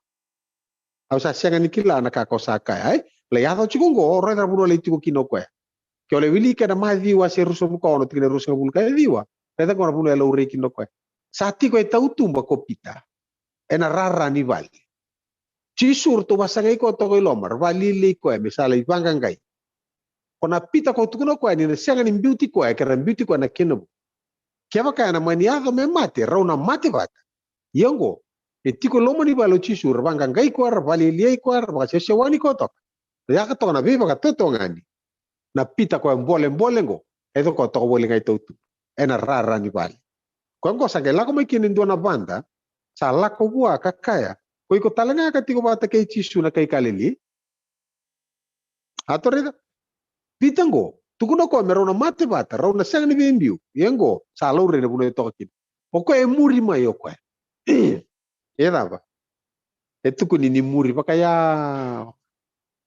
Au sa sega ni kila na ka ko sa kaya, ai? Lai yaco tiko qo, raica na vanua lai tiko kina o koya. Ke o lai wilika ena Maciu wase ruasagavulu ka ono, tikina e ruasagavulu ka ciwa. Raica qo na vanua e laurai kina o koya. Sa tiko e tautuba ko Pita ena rara ni vale. Jisu, ratou vasagai koya toka i loma, ra vakalialiai koya me sa lai vaqaqai. Ko na Pita ko tukuna o koya ni na sega ni biuti koya ke ra biuti koya na kena vu. Kevaka ena mani yaco me mate, rau na mate vata. Ia oqo, e tiko e loma ni vale o Jisu, ra vaqaqai koya, ra vakalialiai koya, ra vakasewasewani koya toka. Ra yaka toka na veivakatotogani. Na Pita koya bolebole qo, e toka toka voli ga i tautuba ena rara ni vale. Koya qo sa qai lako mai kina e dua na vada, sa lako vua ka kaya, ko iko tale ga ka tiko vata kei Jisu na kai Kalili? A tou raica. Pita qo, tukuna o koya me rau na mate vata, rau na sega ni veibiu. Ia qo, sa laurai na vanua e toka kina. O koya e muri mai o koya. E cava? E tukuni ni muri vakayawa.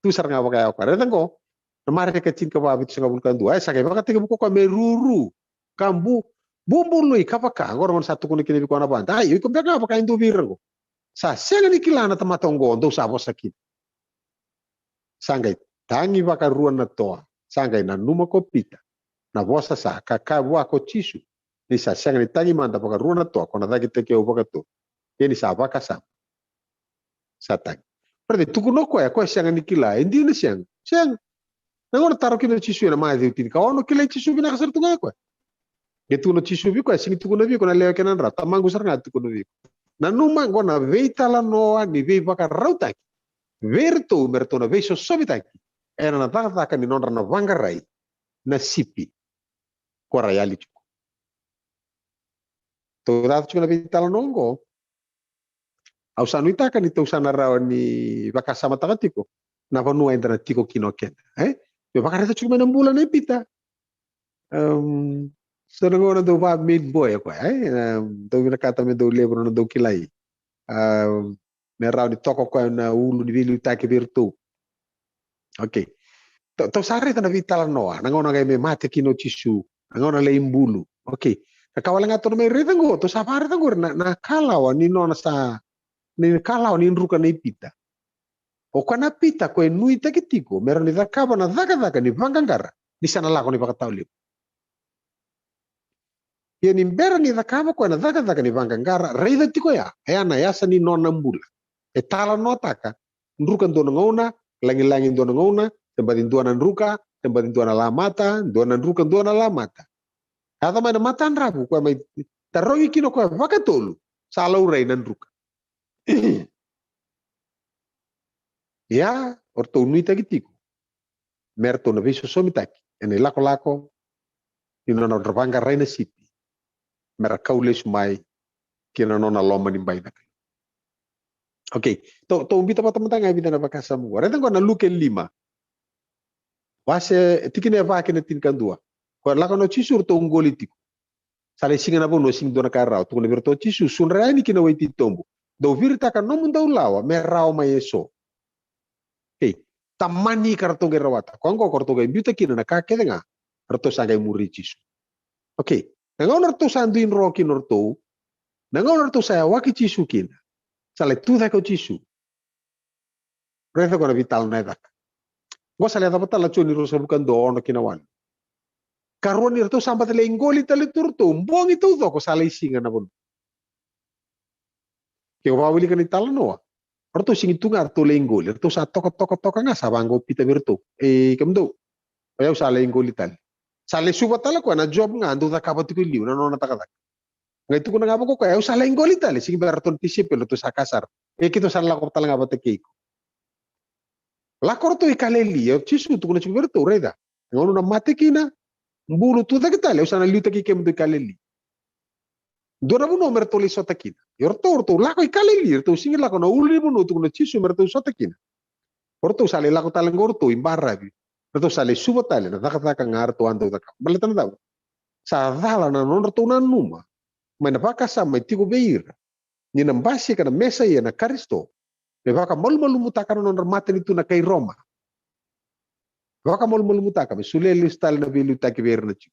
Tu sara ga vakayawa o koya. Raica qo, na Marika tinikava, vitusagavulu ka dua. E sa qai vakatekivu ko koya me ruru. Ka bu, bubului ka vaka. Qo ra gona sa tukuna kina vei koya na vada. Ai, o iko beka ga vaka e dua vei ira qo. Sa sega ni kila na tamata oqo dou sa vosa kina. Sa qai tagi vakarua na toa. Sa qai nanuma ko Pita na vosa sa ka kaya vua ko Jisu, ni sa sega ni tagi mada vakarua na toa ko na cakitaki au vakatolu. Ia ni sa vakasama, sa tagi. Raica, e tukuna o koya, koya sega ni kila, e dina sega, sega. Na gauna taro kina o Jisu ena Maciu tinikaono, kilai Jisu vinaka sara tu ga o koya. Qai tukuna o Jisu vei koya, sega ni tukuna vei iko na lewe kei na dra, Tamaqu sara ga tukuna vei iko. Nanuma qo na veitalanoa ni veivakarautaki vei iratou me ratou na veisosomitaki ena na cakacaka ni nodra na vaqarai na sipi ko ra yali tiko. Tou caka tiko na veitalanoa oqo. Au sa nuitaka ni tou sa na rawa ni vakasamataka tiko na vanua eda na tiko kina o keda, e? Me vakaraica tiko mai na bula nei Pita. Em, so na gauna dau va main boy o koya, e? Em, dau vinakata me dau levu na dau kilai. Em, me rawa ni toka o koya na ulu ni veiliutaki vei iratou. Okay. Tou, tou sa raica na veitalanoa, na gauna qai me mate kina o Jisu, na gauna lai bulu. Okay. Na ka wale ga tou na mai raica qo, tou sa vakaraica qori na, na kalawa ni nona sa, ni kalawa ni druka nei Pita. O koya na Pita ko e nuitaki tiko me rawa ni cakava na cakacaka ni vaqaqara ni sa na lako ni vakatawa levu. Ia ni bera ni cakava o koya na cakacaka ni vaqaqara, raica tiko ya, e a na yasa ni nona bula. E talanoataka, druka dua na gauna, lagilagi dua na gauna, se baci dua na druka, se baci dua na lamata, dua na druka, dua na lamata. Yaco mai na matadravu, koya mai tarogi kina o koya vakatolu, sa laurai na druka. Ia, o ratou nuitaki tiko me ratou na veisosomitaki ena ilakolako ni nona nodra vaqarai na sipi, me ra kau lesu mai ki na nona loma ni bai na Kalou. Okay, tou, tou biuta vata mada ga e vica na vakasama qo. Raica qo na Luke lima. Wase, tikina e va kei na tinikadua. Ko lako na Jisu, ratou qoli tiko. Sa lai siga na vanua, sega ni dua na ka e rawa. Tukuna vei iratou o Jisu, sudra yani ki na wai titobu. Dou viritaka nomudou lawa me rawa mai eso. Okei. Tamani ka ratou qai rawata. Koya oqo ko ratou qai biuta kina na ka kece ga ratou sa qai muri Jisu. Okei. Na gauna ratou sa dui dro kina o ratou, na gauna ratou sa yawaki Jisu kina, sa lai tu cake o Jisu. Raica ko na vitala na yacaka. Oqo sa lai yacava tale na Joni ruasagavulu ka dua, ono ki na walu. Karua ni ratou sa bata lai qoli tale tu ratou, bogi taucoko sa lai siga na vanua. Ke o vakawilika na italanoa, o ratou sigi tu ga ratou lai qoli, ratou sa toka, toka, toka ga, sa vaqo o Pita vei ratou. E, kemudou, o yau sa lai qoli tale. Sa lai suva tale koya na job ga dau cakava tiko i liu, na nona cakacaka. Qai tukuna ga vaka o koya, o yau sa lai qoli tale, sigi vei ratou na tisaipeli, ratou sa kaya sara, e, keitou sa na lako tale ga vata kei iko. Lako ratou i Kaleli, o Jisu tukuna tiko vei ratou, raica, gauna na mate kina, bulu, tu cake tale, au sa na liutaki kemudou i Kaleli. Dua na vanua me ratou lai sota kina. Ia o ratou, o ratou lako i Kaleli, ratou sigi lako na ulunivanua tukuna o Jisu me ratou sota kina. O ratou sa lai lako tale qo o ratou i baravi. Ratou sa lai suva tale na cakacaka ga ratou a dau cakava. Baleta na cava? Sa cala na nodratou nanuma mai na vakasama e tiko vei ira ni na basika na Mesaia na Karisito me vakamalumalumutaka na nodra matanitu na kai Roma. Vakamalumalumutaka me solia lesu tale na veiliutaki vei ira na Jiu.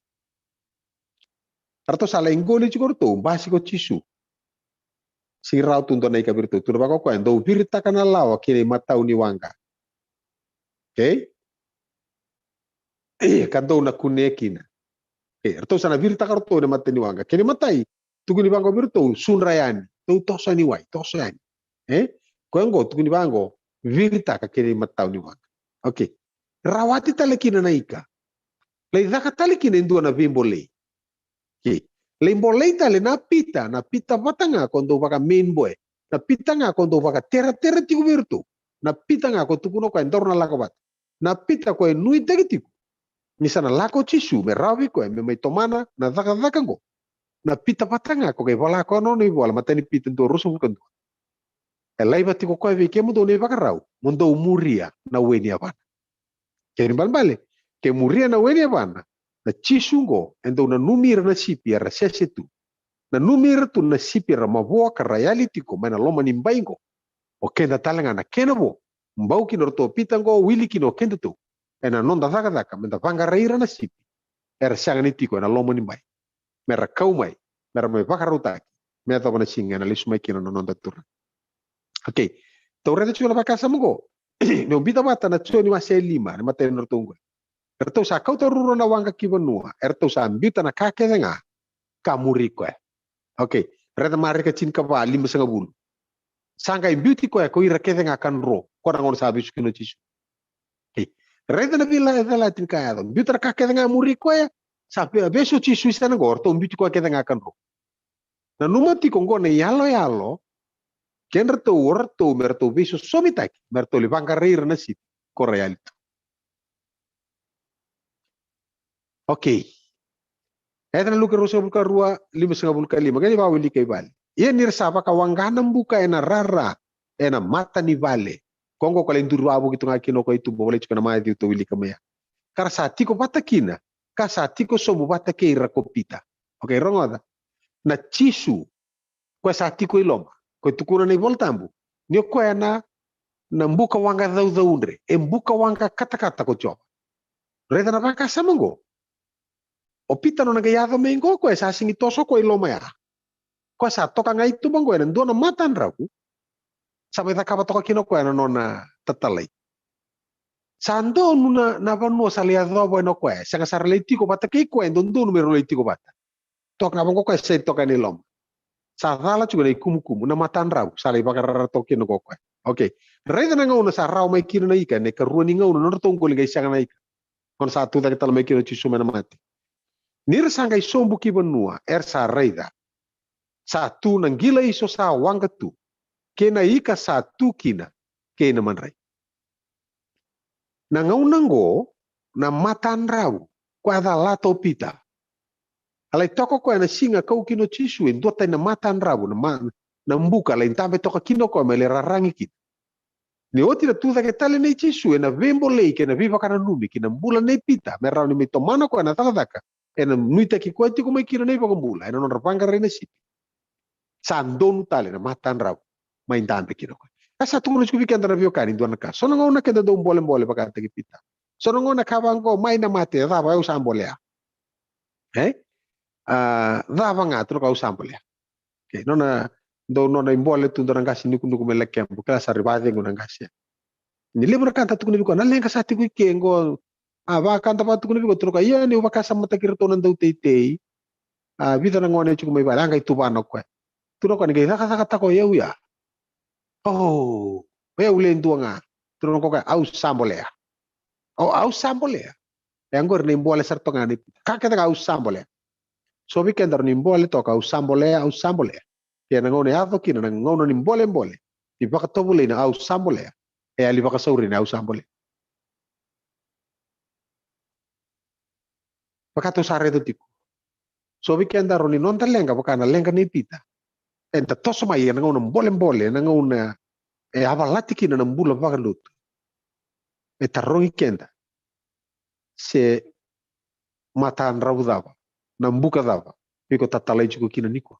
Ratou sa lai qoli tiko o ratou, basika o Jisu. Sigi rawa tu dua na ika vei ratou, tukuna vaka o koya, dou viritaka na lawa ki na imatau ni waqa. Okei? Ia, ka dou na kunea kina. Okei, ratou sa na viritaka o ratou ena mata ni waqa. Kena imatai, tukuni vaqo vei ratou, sudra yani. Dou toso yani wai, toso yani. E? Koya oqo, tukuni vaqo, viritaka kena imatau ni waqa. Okei. Rawati tale kina na ika. Lai caka tale kina e dua na veibolei. Okei. Lai bolei tale na Pita, na Pita vata ga ko dau vaka main boy. Na Pita ga ko dau vakateratera tiko vei iratou. Na Pita ga ko tukuna o koya, daru na lako vata. Na Pita ko e nuitaki tiko ni sa na lako o Jisu me rawa vei koya me mai tomana na cakacaka oqo. Na Pita vata ga ko qai vola koya na nona ivola, matai ni Pita dua, ruasagavulu ka dua. E laiva tiko koya vei kemudou na ivakarau, mo dou muria na we ni yavana. Kena ibalebale, ke muria na we ni yavana, na Jisu oqo e dau nanumi ira na sipi era sese tu. Nanumi ira tu na sipi era mavoa ka ra yali tiko mai na loma ni bai oqo. O keda tale ga na kena vo, bau kina o ratou o Pita oqo, wili kina o kedatou ena noda cakacaka meda vaqarai ira na sipi era sega ni tiko ena loma ni bai, mera kau mai, mera mai vakarautaki me yacova na siga ena lesu mai kina na noda Turaga. Okei. Tou raica tiko na vakasama oqo. Meu biuta vata na Joni wase e lima, na matai ni ratou oqo. Eratou sa kauta ruarua na waqa ki vanua, eratou sa biuta na ka kece ga ka muri koya. Okei. Raica Marika tinikava, limasagavulu. Sa qai biuti koya ko ira kece ga ka dro, ko na gauna sa vesu kina o Jisu. Okei. Raica na veiyalayalati ni ka yaco. Biuta na ka kece ga muri koya, sa ve-, vesu o Jisu i sana oqo, ratou biuti koya kece ga ka dro. Nanuma tiko oqo na iyaloyalo, kedratou o ratou me ratou veisosomitaki, me ratou lai vaqarai ira na sipi ko ra yali tu. Okei. Raica na Luke ruasagavulu ka rua, limasagavulu ka lima, qai vakawilika i vale. Ia ni ra sa vakawaqa na buka ena rara, ena mata ni vale. Ko oqo ko lai duri wavoki tu ga kina o koya i tuba, volai tiko ena Maciu, tou wilika mai ya. Ka ra sa tiko vata kina, ka sa tiko sobu vata kei ira ko Pita. Okei, rogoca. Na Jisu, koya sa tiko i loma, koya tukuna na iVola Tabu ni o koya na, na buka waqa caucaudre, e buka waqa katakata ko Jiova. Raica na vakasama oqo. O Pita nona qai yaco mai oqo, koya sa sigi toso koya i loma ya. Koya sa toka ga i tuba oqo ena dua na matadravu. Sa mai cakava toka kina o koya na nona tatalai. Sa donu na, na vanua sa lai yacova ena o koya. Sega sara lai tiko vata kei koya e dodonu me rau lai tiko vata. Toka ga vaqo koya, sa toka ena i loma. Sa cala tiko na ikumukumu, na matadravu, sa lai vakarara toka kina ko koya. Okei. Raica na gauna sa rawa mai kina na ika, na ikarua ni gauna, nodratou qoli qai sega na ika. Gauna sa tu cake tale mai kina o Jisu mai na mate. Ni ra sa qai sobu ki vanua, era sa raica. Sa tu na qilaiso sa waqa tu, kei na ika sa tu kina, kei na madrai. Na gauna oqo, na matadravu, koya a calata o Pita. A lai toka koya na siga kau kina o Jisu, e duatani na matadravu, na ma-, na buka, a lai dabe toka kina o koya, me lai raragi kina. Ni oti na tu cake tale nei Jisu, ena veibolei kei na veivakananumi ki na bula nei Pita, me rawa ni mai tomana koya na cakacaka ena nuitaki koya tiko mai kina na iVakabula, ena nodra vaqarai na sipi. Sa donu tale na matadravu. mai dabe kina o koya. E sa tukuna tiko vei keda na veiwekani dua na ka. So na gauna keda dau bolebole vakataki Pita. So na gauna ka vaqo mai na mate, cava, au sa bolea. E? A, cava ga, tukuna o koya au sa bolea. Okay, nona, dau nona ibole tu dua na qase nukunuku me lekebu, kila sa ri vacegu na qase. Ni levu na ka da tukuna vei koya, na leqa sa tiko i ke qo, a, vaka da vakatukuna vei koya, tukuna o koya, ia niu vakasamataki iratou na dauteitei. A, vica na gone e tiko mai vale, a qai tuvana o koya. Tukuna o koya ni qai cakacakataka o yau ya. O, o yau le dua ga. Tukuna o koya, au sa bolea. O, au sa bolea. E qori na ibole sara toka ga nei Pita. Ka kece ga au sa bolea. So vei keda rawa ni bole toka au sa bolea, au sa bolea. Ia na gauna e yaco kina na gauna ni bolebole, ni vakatovolei na au sa bolea, e yali vakasauri na au sa bolea. Vaka tou sa raica tiko. So vei keda rawa ni noda leqa vaka na leqa nei Pita. Eda toso mai ena gauna bolebole, ena gauna e yavalati kina na bula vakalotu. E tarogi keda se matadravu cava, na buka cava, iko tatalai tiko kina nikua.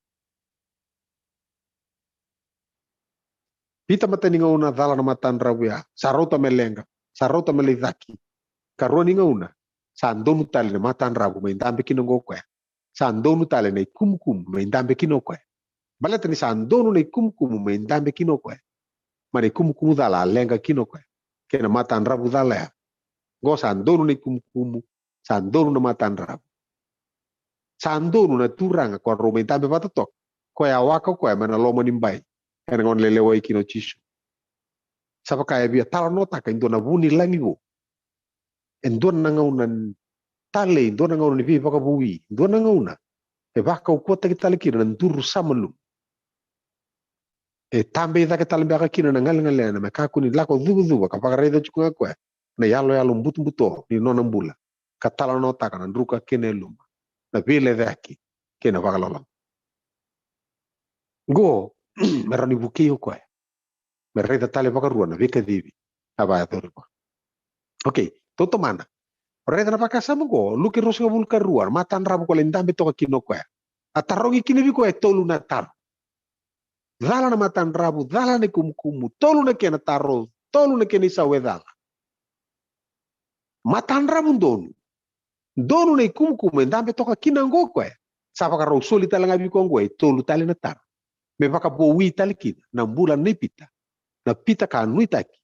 Pita matai ni gauna cala na matadravu ya, sa rauta me leqa, sa rauta me lai caki. Karua ni gauna, sa donu tale na matadravu me dabe kina qo o koya. Sa donu tale na ikumukumu me dabe kina o koya. Baleta ni sa donu na ikumukumu me dabe kina o koya. Ma na ikumukumu cala a leqa kina o koya. Kei na matadravu cala ya. Qo sa donu na ikumukumu, sa donu na matadravu. Sa donu na turaga ko rau mai dabe vata toka. Koya a waka o koya mai na loma ni bai. Ena gauna lelewai kina o Jisu. Sa vaka e via talanoataka e dua na vu ni lagi vou. E dua na gauna talei, dua na gauna ni veivakavoui, dua na gauna e vakaukauwataki tale kina na duru sa malumu. E tabei cake tale beka kina na galegalena me kakua ni lako cuvacuva ka vakaraica tiko ga koya na iyaloyalo butobuto ni nona bula, ka talanoataka na druka kei na yaluma, na veilecayaki kei na vakaloloma. Qo me rawa ni vukei o koya me raica tale vakarua na veikacivi a vakayacori vua. Okay, tou tomana. Raica na vakasama qo, Luke ruasagavulu ka rua, na matadravu ko lai dabe toka kina o koya. A tarogi kina vei koya e tolu na taro. Cala na matadravu, cala na ikumukumu, tolu na kena taro, tolu na kena isau e cala. Matadravu donu. Donu na ikumukumu e dabe toka kina qo o koya. Sa vakarau soli tale ga vei koya qo e tolu tale na taro. Me vakavoui tale kina na bula nei Pita. Na Pita ka nuitaki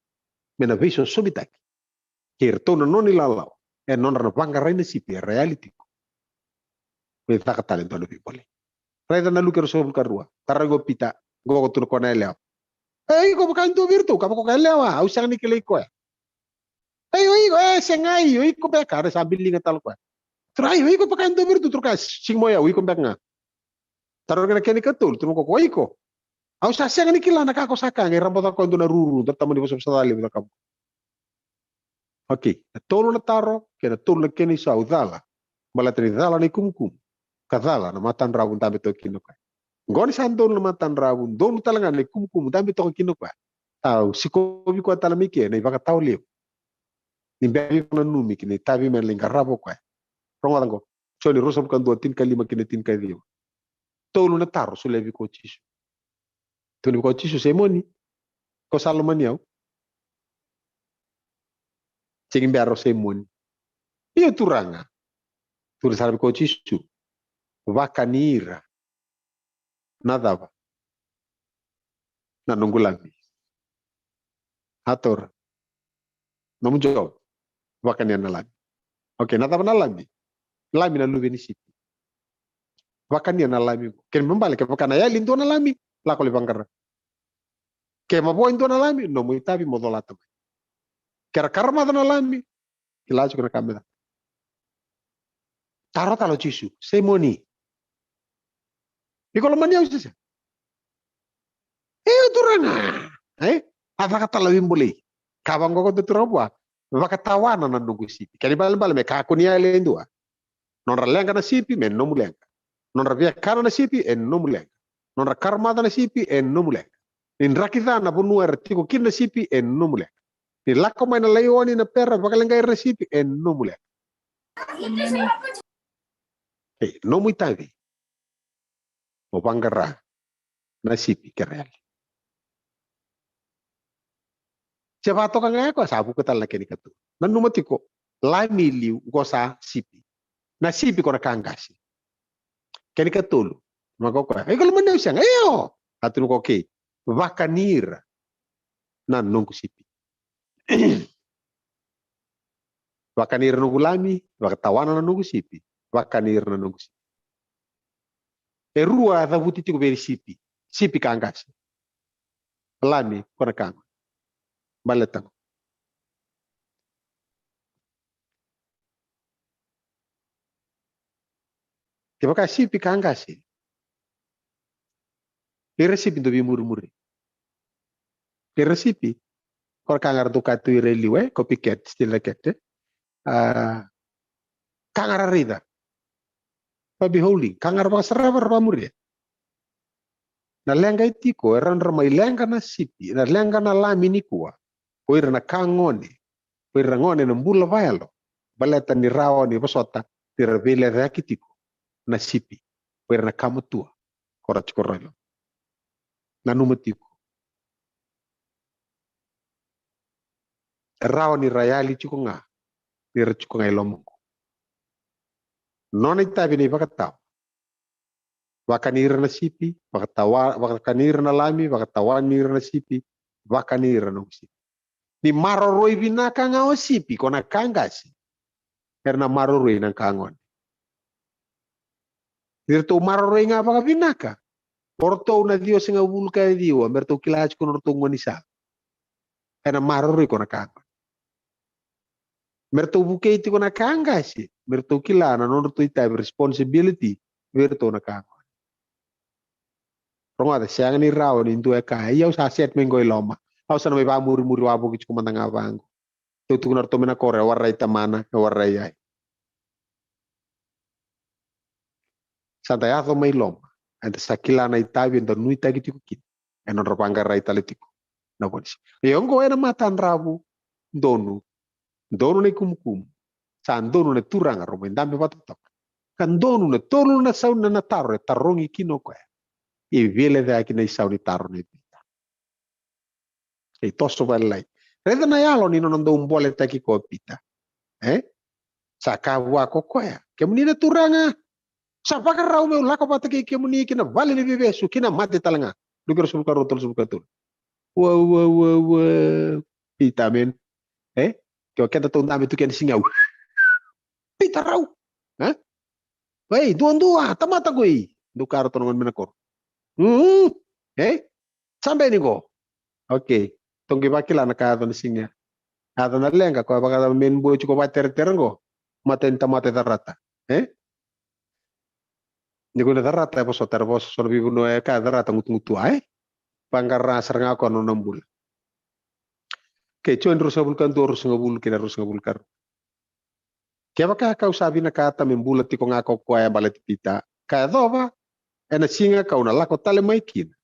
me na veisosomitaki kei iratou na nona ilawalawa, e nodra na vaqarai na sipi era yali tiko. Me caka tale dua na veibolei. Raica na Luke ruasagavulu ka rua. Tarogi o Pita, qo ko tukuna o koya na yalewa. E, iko vaka e dua vei iratou, ka vaka o koya yalewa, au sega ni kilai koya. E, o iko, e, segai, o iko beka, era sa biliga tale o koya. Turaga, o iko vaka e dua vei iratou, turaga, sega mo yau, o iko beka ga. Tarogi na kena ikatolu, tukuna o koya, o iko. Au sa sega ni kila na ka ko sa kaya, qai rabata o koya e dua na ruru, dua na tamani vosavosa ca levu cakava. Okay, na tolu na taro, kei na tolu na kena isau cala. Baleta ni cala na ikumukumu, ka cala na matadravu dabe toka kina o koya. Qo ni sa donu na matadravu, donu tale ga na ikumukumu dabe toka kina o koya. Sa sikovi koya tale mai ke na ivakatawa levu. Ni bera ni nanumi kina itavi me na lai qarava o koya. Rogoca qo, Joni ruasagavulu ka dua, tinikalima kei na tinikaciwa. Tolu na taro solia vei koya o Jisu. Tukuna vei koya o Jisu, Simoni, ko sa lomani au? Sega ni bera o Simoni. Io, Turaga. Tukuna sara vei koya o Jisu, vakani ira na cava? Na noqu lami. A taura. Nomu job. Vakania na lami. Okay, na cava na lami? Lami na luve ni sipi. Vakania na lami. Kena ibalebale, kevaka na yali e dua na lami, lako lai vaqara. Ke mavoa e dua na lami, nomu itavi mo colata mai. Ke ra karamaca na lami, kila tiko na ka me caka. Taro tale o Jisu, Simoni, iko lomani au se sega? Io, Turaga. E? A caka tale na veibolei. Ka vaqo ko Turaga vua, vakatawana na noqu sipi. Kena ibalebale me kakua ni yali e dua. Nodra leqa na sipi me nomu leqa. Nodra viakana na sipi e nomu leqa. Nodra karamaca na sipi e nomu leqa. Ni draki ca na vanua era tiko kina na sipi e nomu leqa. Ni lako mai na laioni na pera vakaleqai ira na sipi e nomu leqa. E nomu itavi mo vaqara na sipi kei ra yali. Se vakatoka ga ya koya sa vuka tale na kena ikatolu. Nanuma tiko, lami i liu, qo sa sipi. Na sipi ko na ka qase. Kena ikatolu. Ma ko koya, iko lomani au sega? Io. A tukuna ko, okay, vakani ira na noqu sipi. Vakani ira na noqu lami, vakatawana na noqu sipi, vakani ira na noqu sipi. E rua a cavuti tiko vei sipi. Sipi ka qase. Lami ko na ka qo. Baleta qo, kevaka sipi ka qase, ira sipi dau veimurimuri. Ira sipi, ko ra ka ga ratou kaya tu ira e liu, e, copycat, steal the cat, e. A, ka ga ra raica. Ra beholding, ka ga ra vakasarava, ra vakamuria. Na leqa e tiko, e rawa ni ra mai leqa na sipi, na leqa na lami nikua. O ira na ka gone, o ira na gone na bula vakayalo, baleta ni rawa ni vosota ni ra veilecayaki tiko na sipi, o ira na ka matua ko ra tiko rawa ni nanuma tiko. E rawa ni ra yali tiko ga ni ra tiko ga i lomaqu. Nona itavi na ivakatawa. Vakani ira na sipi, vakatawa, vakani ira na lami, vakatawani ira na sipi, vakani ira na noqu sipi. Ni maroroi vinaka ga o sipi ko na ka qase, era na maroroi na ka gone. Ni ratou maroroi ga vakavinaka, o ratou na ciwasagavulu ka ciwa, me ratou kila tiko na nodratou gaunisala, ena maroroi ko na ka gone. Me ratou vukei tiko na ka qase, me ratou kila na nodratou itavi, responsibility vei iratou na ka gone. Rogoca, sega ni rawa ni dua e kaya, ia au sa set mai qo i loma, au sa na mai vakamurimuri wavoki tiko mada ga vaqo. Tou tukuna ratou mai na koro, e warai tamana, e warai yaya. Sa da yaco mai loma, eda sa kila na itavi eda nuitaki tiko kina, e nodra vaqarai tale tiko na vo ni sipi. Ia oqo ena matadravu, donu, donu na ikumukumu, sa donu na Turaga, ra mai dabe vata toka. Ka donu na tolu na sau na, na taro e tarogi kina o koya. E veilecayaki na isau ni taro nei Pita. E toso vakalailai. Raica na yalo ni nona dau boletaki koya o Pita. E? Sa kaya vua ko koya, kemuni na Turaga, sa vakarau meu lako vata kei kemuni ki na vale ni veivesu, ki na mate tale ga. Luke ruasagavulu ka rua, tolusagavulu ka tolu. Ua, ua, ua, ua. Pita, man. E? Ke o keda tou dabe tu kei na siga, Pita rau. E? Ei, duadua, tamata qoi. Dou kaya ratou na gone mai na koro. Mm, e? Sa beni qo. Okay. Tou qai vakila na ka yaco na siga. Yaco na leqa, koya vaka me boi tiko vakateretere qo. Mata ni tamata e carata. E? Ni ko na carata e vosota, era vosa so na veivanua e kaya carata gutugutua, e? Vaqara sara ga koya na nona bula. Okay, Joni ruasagavulu ka dua, ruasagavulu kei na ruasagavulu ka rua. Kevaka kau sa vinakata me bula tiko ga ko koya baleti Pita, ka yacova ena siga kau na lako tale mai kina,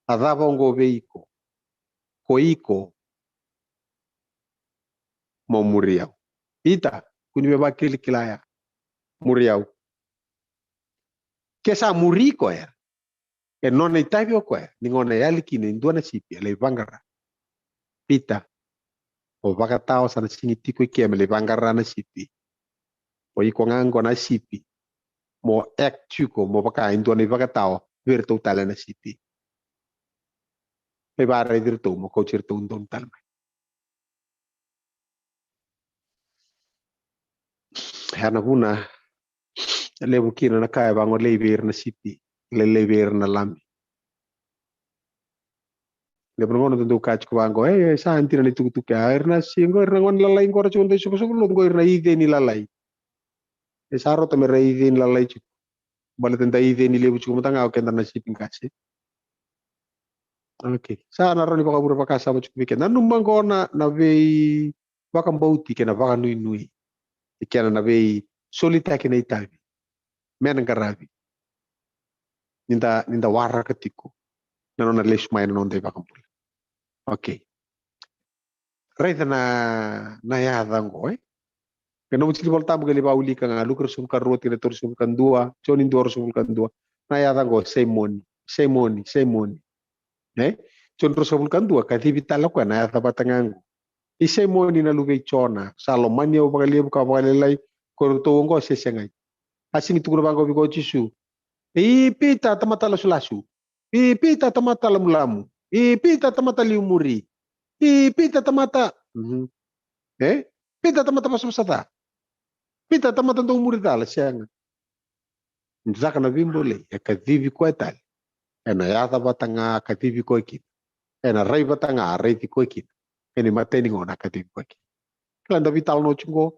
a cava oqo vei iko? Ko iko mo muri au. Pita, kua ni me vakilakila ya. Muri au. Ke sa muri koya, e nona itavi o koya ni gauna e yali kina e dua na sipi e lai vaqara. Pita, o vakatawa sa na sigi tiko i ke me lai vaqara na sipi. O iko ga qo na sipi. Mo act tiko mo vaka e dua na ivakatawa vei iratou tale na sipi. Me varaici iratou mo kauti iratou donu tale mai. Ya na vuna e levu kina na ka e vagolei vei ira na sipi, lailai vei ira na lami. Levu na gauna dau kaya tiko vaqo, e, e, sa dina na itukutuku ya, ira na siga, ira na gone lalai qo ra tiko dau sovosovo lotu qo, ira na iceni lalai. E sa rauta me ra iceni lalai tiko. Baleta da iceni levu tiko mada ga o keda na sipi qase. Okay. Sa na rawa ni vakavure vakasama tiko vei keda. Nanuma qo na, na veivakabauti kei na vakanuinui. E kena na veisolitaki na itavi me na qaravi. Ni da, ni da waraka tiko na nona lesu mai na noda iVakabula. Okay. Raica na, na yaca qo, e? Ke nomu tiki Vola Tabu ke lai vakaulika ga, Luke ruasagavulu ka rua, tikina tolusagavulu ka dua, Joni dua, ruasagavulu ka dua. Na yaca qo, Saimoni, Saimoni, Saimoni. E? Joni ruasagavulu ka dua, kacivi tale o koya na yaca vata ga qo. I Saimoni na luve i Jona, sa lomani au vakalevu ka vakalailai, ko iratou oqo se segai? A sega ni tukuna vaqo vei koya o Jisu, i Pita tamata lasulasu, i Pita tamata lamulamu, i Pita tamata liumuri, i Pita tamata, mhm, e? Pita tamata vosavosa ca, Pita tamata dau muri cala, sega. Ni caka na veibolei, e kacivi koya tale. Ena yaca vata ga a kacivi koya kina. Ena rai vata ga a raici koya kina. Ena imatai ni gauna a kacivi koya kina. Kila da veitalanoa tiko qo.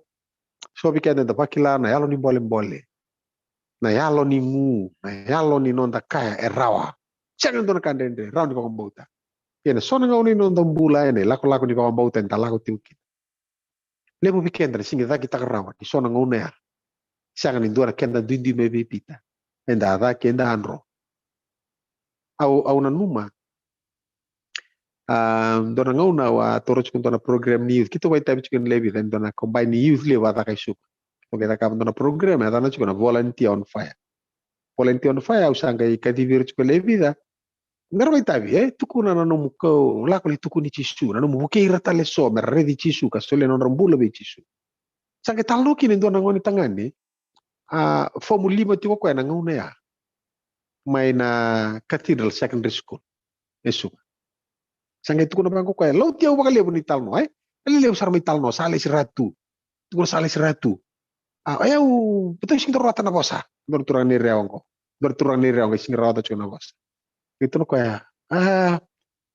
So vei keda eda vakila na yalo ni bolebole, na yalo ni gu, na yalo ni noda kaya e rawa. Sega ni dua na ka dredre, rawa ni vakabauta. Ia na so na gauna ni noda bula ena ilakolako ni vakabauta eda lako tiko kina. Levu vei keda na sega ni cakitaka rawa ni so na gauna ya. Sega ni dua na keda duidui mai vei Pita. Eda a cake, eda a dro. Au, au nanuma, a, dua na gauna au a taura tiko dua na program ni youth. Keitou vakaitavi tiko ena Levica, dua na combine ni youth levu a caka i Suva. Keitou qai cakava dua na program, e yacana tiko na Volunteer on Fire. Volunteer on Fire, au sa qai kacivi ira tiko e Levica. Mera vakaitavi, e, tukuna na nomu kau, lako lai tukuni Jisu, na nomu vukei ira tale so mera raici Jisu ka solia na nodra bula vei Jisu. Sa qai talanoa kina e dua na gone tagane, a, fomu lima tiko o koya na gauna ya, mai na Cathedral Secondary School e Suva. Sa qai tukuna vaqo o koya, lauti au vakalevu na italanoa, e, e levu sara mai italanoa, sa lesi ratu. Tukuna sa lesi ratu. A, e, au, beto sega ni rawata na vosa. Dua na turaga ni Rewa qo. Dua na turaga ni Rewa qo, sega ni rawata tiko na vosa. Qai tukuna o koya, a,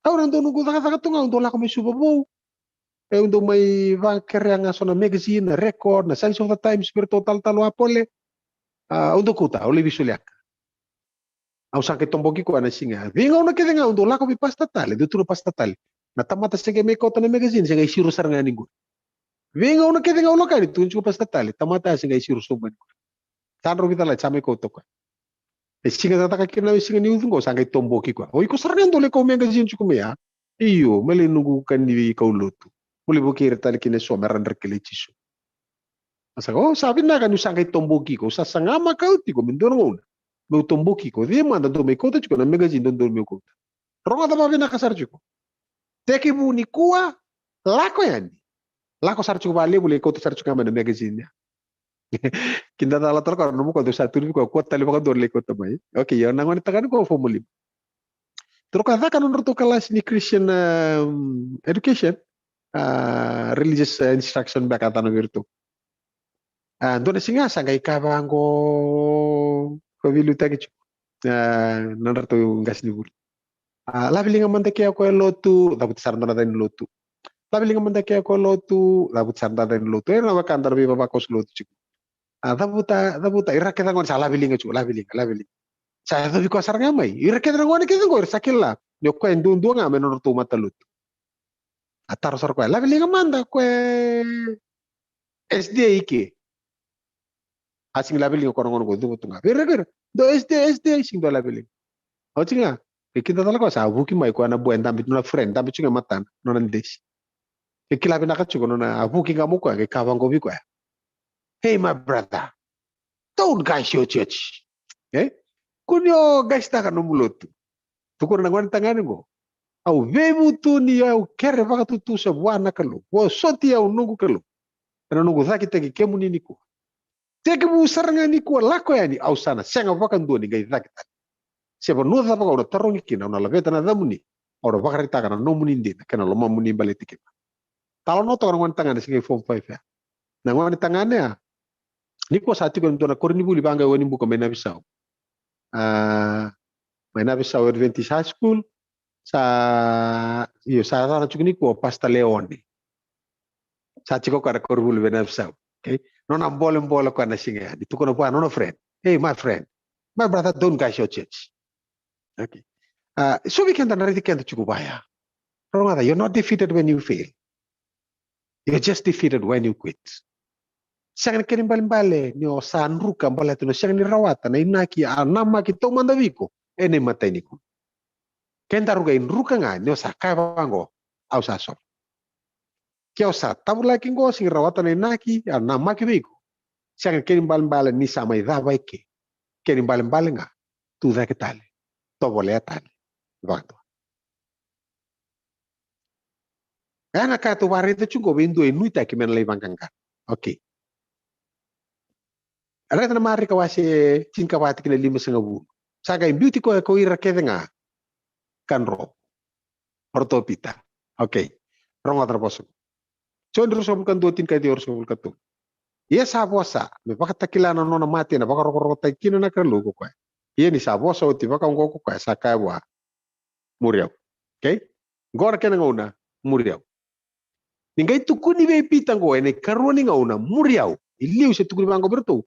au na dau noqu cakacaka tu ga, au dau lako mai Suva vou. E, au dau mai vakerea ga so na magazine, na Record, na Signs of the Times, vei iratou talatala Apole. A, au dau kauta, au lai veisoliaka. Au sa qai toboki koya na siga. Veigauna kece ga au dau lako vei Pastor Tale, dau tukuna Pastor Tale, na tamata se qai mai kauta na magazine se qai siro sara ga yani qori. Veigauna kece ga au lako yani, tukuna tiko Pastor Tale, tamata se qai siro sobu yani qori. Sa drau veicalati, sa mai kauta o koya. E siga cakacaka kina na siga ni youth qo, sa qai toboki koya. O iko sara ga dau lai kau magazine tiko mai ya. Io, me lai noqu ka ni kaulotu. Mo lai vukei ira tale kina eso mera dra kilai Jisu. A sa, o, sa vinaka niu sa qai toboki iko, au sa saga makawa tiko me dua na gauna meu toboki iko. Cei mada dau mai kauta tiko na magazine, dodonu meu kauta. Rogoca vakavinaka sara tiko. Tekivu nikua, lako yani. Lako sara tiko vakalevu, lai kauta sara tiko ga mai na magazine ya. Kida cala tale o koya, na nomu kauta, au sa tukuna vei koya, kua tale vakadua lai kauta mai. Okay, ia na gone tagane qo fomu lima. Tukuna o koya caka na nodratou kalasi ni Christian, um, education, a, religious, a, instruction beka a cana vei iratou. A, dua na siga sa qai kaya vaqo, ko veiliutaki tiko, a, na nodratou qasenivuli. A, laveliga mada ke o koya e lotu, cavuta sara dua na cagi ni lotu. Laveliga mada ke o koya e lotu, cavuta sara dua na cagi ni lotu. Era na wekada na veivavakoso lotu tiko. A, cavuta, cavuta, ira kece na gone sa laveliga tiko, laveliga, laveliga. Sa yacovi koya sara ga mai. Ira kece na gone kece qo, ira sa kila ni o koya e duadua ga mai na nodratou matalotu. A taro sara o koya, laveliga mada o koya e S D A i ke? A sega ni laveliga o koya na gone qo, cuva tu ga. Vei ira, vei ira, dou S D A, S D A, sega ni dua laveliga. Oti ga, e kida tale o koya sa vuki mai o koya na boy, e dabe tu na friend, dabe tu ga e matana, nona desi. E kila vinaka tiko nona, a vuki ga mai o koya, qai kaya vaqo vei koya, hey my brother, don't guys your church. E? Kua ni o guys taka nomu lotu. Tukuna na gone tagane qo, au veivutuni, au kere vakatutusa vua na Kalou, vosoti au noqu Kalou ena noqu cakitaki kemuni nikua. Tekivu sara ga nikua, lako yani, au sa na sega vakadua ni qai cake tale. Se vanua cava ga au na tarogi kina, au na laveta na yacamuni, au na vakaraitaka na nomuni dina kei na lomamuni baleti keimami. Talanoa toka na gone tagane se qai form five ya. Na gone tagane ya, nikua sa tiko ena dua na koronivuli vaqo e Wainibuka mai Navisau. A, mai Navisau Adventist High School, sa, io, sa yacana tiko nikua o Pastor Leone. Sa tiko o koya na koronivuli mai Navisau. Okay? Nona bolebole o koya na siga ya, ni tukuna vua nona friend, hey my friend, my brother, don't guys your church. Okay. A, so vei keda na raici keda tiko vaya. Rogoca, you're not defeated when you fail. You're just defeated when you quit. Sega ni kena ibalebale ni o sa druka baleta ni o sega ni rawata na inaki a namaki taumada vei iko ena imatai ni gauna. Kedaru qai druka ga ni o sa kaya vaqo, au sa solo. Ke o sa tavulaki qo, sega ni rawata na inaki a namaki vei iko, sega ni kena ibalebale ni sa mai cava eke. Kena ibalebale ga, tu cake tale, tovolea tale vakadua. E na ka tou vakaraica tiko qo vei dua e nuitaki me na lai vaqaqara. Okay. Raica na Marika wase tinikava tikina limasagavulu. Sa qai biuti koya ko ira kece ga ka dro. O ratou o Pita. Okay. Rogoca na vosa. Joni ruasagavulu ka dua, tinikaciwa, ruasagavulu ka tolu. Ia sa vosa me vakatakila na nona mate na vakarokorokotaki kina na Kalou ko koya. Ia ni sa vosa oti vakaoqo ko koya, sa kaya vua, muri au. Okay? Qo na kena gauna, muri au. Ni qai tukuni vei Pita qo ena ikarua ni gauna, muri au. I liu se tukuni vaqo vei ratou.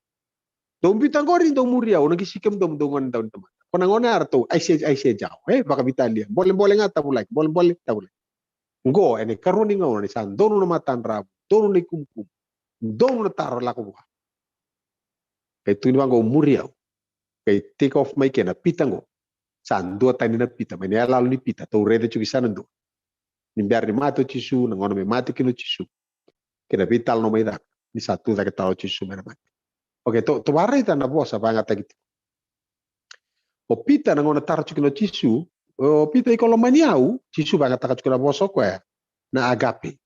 Dou biuta qori, dou muri au, na qisi kemudou, dou gone dau ni tamata. Ko na gone a ratou, aise, aise jau. E, vakavitalia. Bolebole ga tavulaki, bolebole tavulaki. Qo ena ikarua ni gauna ni sa donu na matadravu, donu na ikumukumu, donu na taro lako vua. Qai tukuni vaqo, muri au. Qai take off mai kena Pita qo. Sa dua tani na Pita, mai na yaloyalo ni Pita, tou raica tiko i sa na dua. Ni bera ni mate o Jisu, na gauna me mate kina o Jisu. Kei na veitalanoa mai cake, ni sa tu cake tale o Jisu mai na mate. Okay, tou, tou vakaraica na vosa vakayagataki tiko. O Pita na gauna taro tiko kina o Jisu, o Pita, iko lomani au, Jisu vakayagataka tiko na vosa o koya, na agape.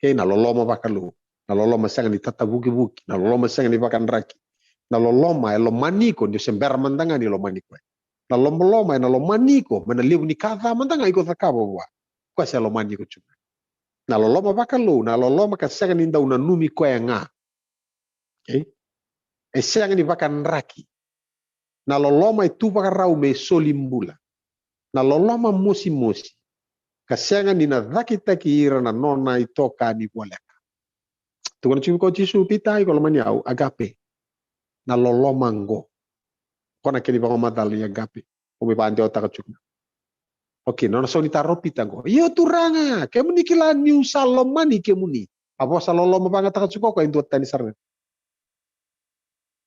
Kei na loloma vakalou, na loloma sega ni tatavukivuki, na loloma sega ni vakadraki, na loloma e lomani iko ni o se bera mada ga ni lomani koya. Na loloma e na lomani iko mai na levu ni ka ca mada ga iko cakava vua. Koya se lomani iko tu ga. Na loloma vakalou, na loloma ka sega ni dau nanumi koya ga. Okay? E sega ni vakadraki. Na loloma e tu vakarau me soli bula. Na loloma mosimosi. Ka sega ni na cakitaki ira na nona itokani voleka. Tukuna tiko ko Jisu, Pita, iko lomani au, agape. Na loloma qo. Ko na kena ivakamacala ni agape. Ko me vakadewataka tiko. Okay, nona sau ni taro o Pita qo. Io Turaga, kemuni kila niu sa lomani kemuni. A vosa loloma vakayagataka tiko ko e dua tani sara.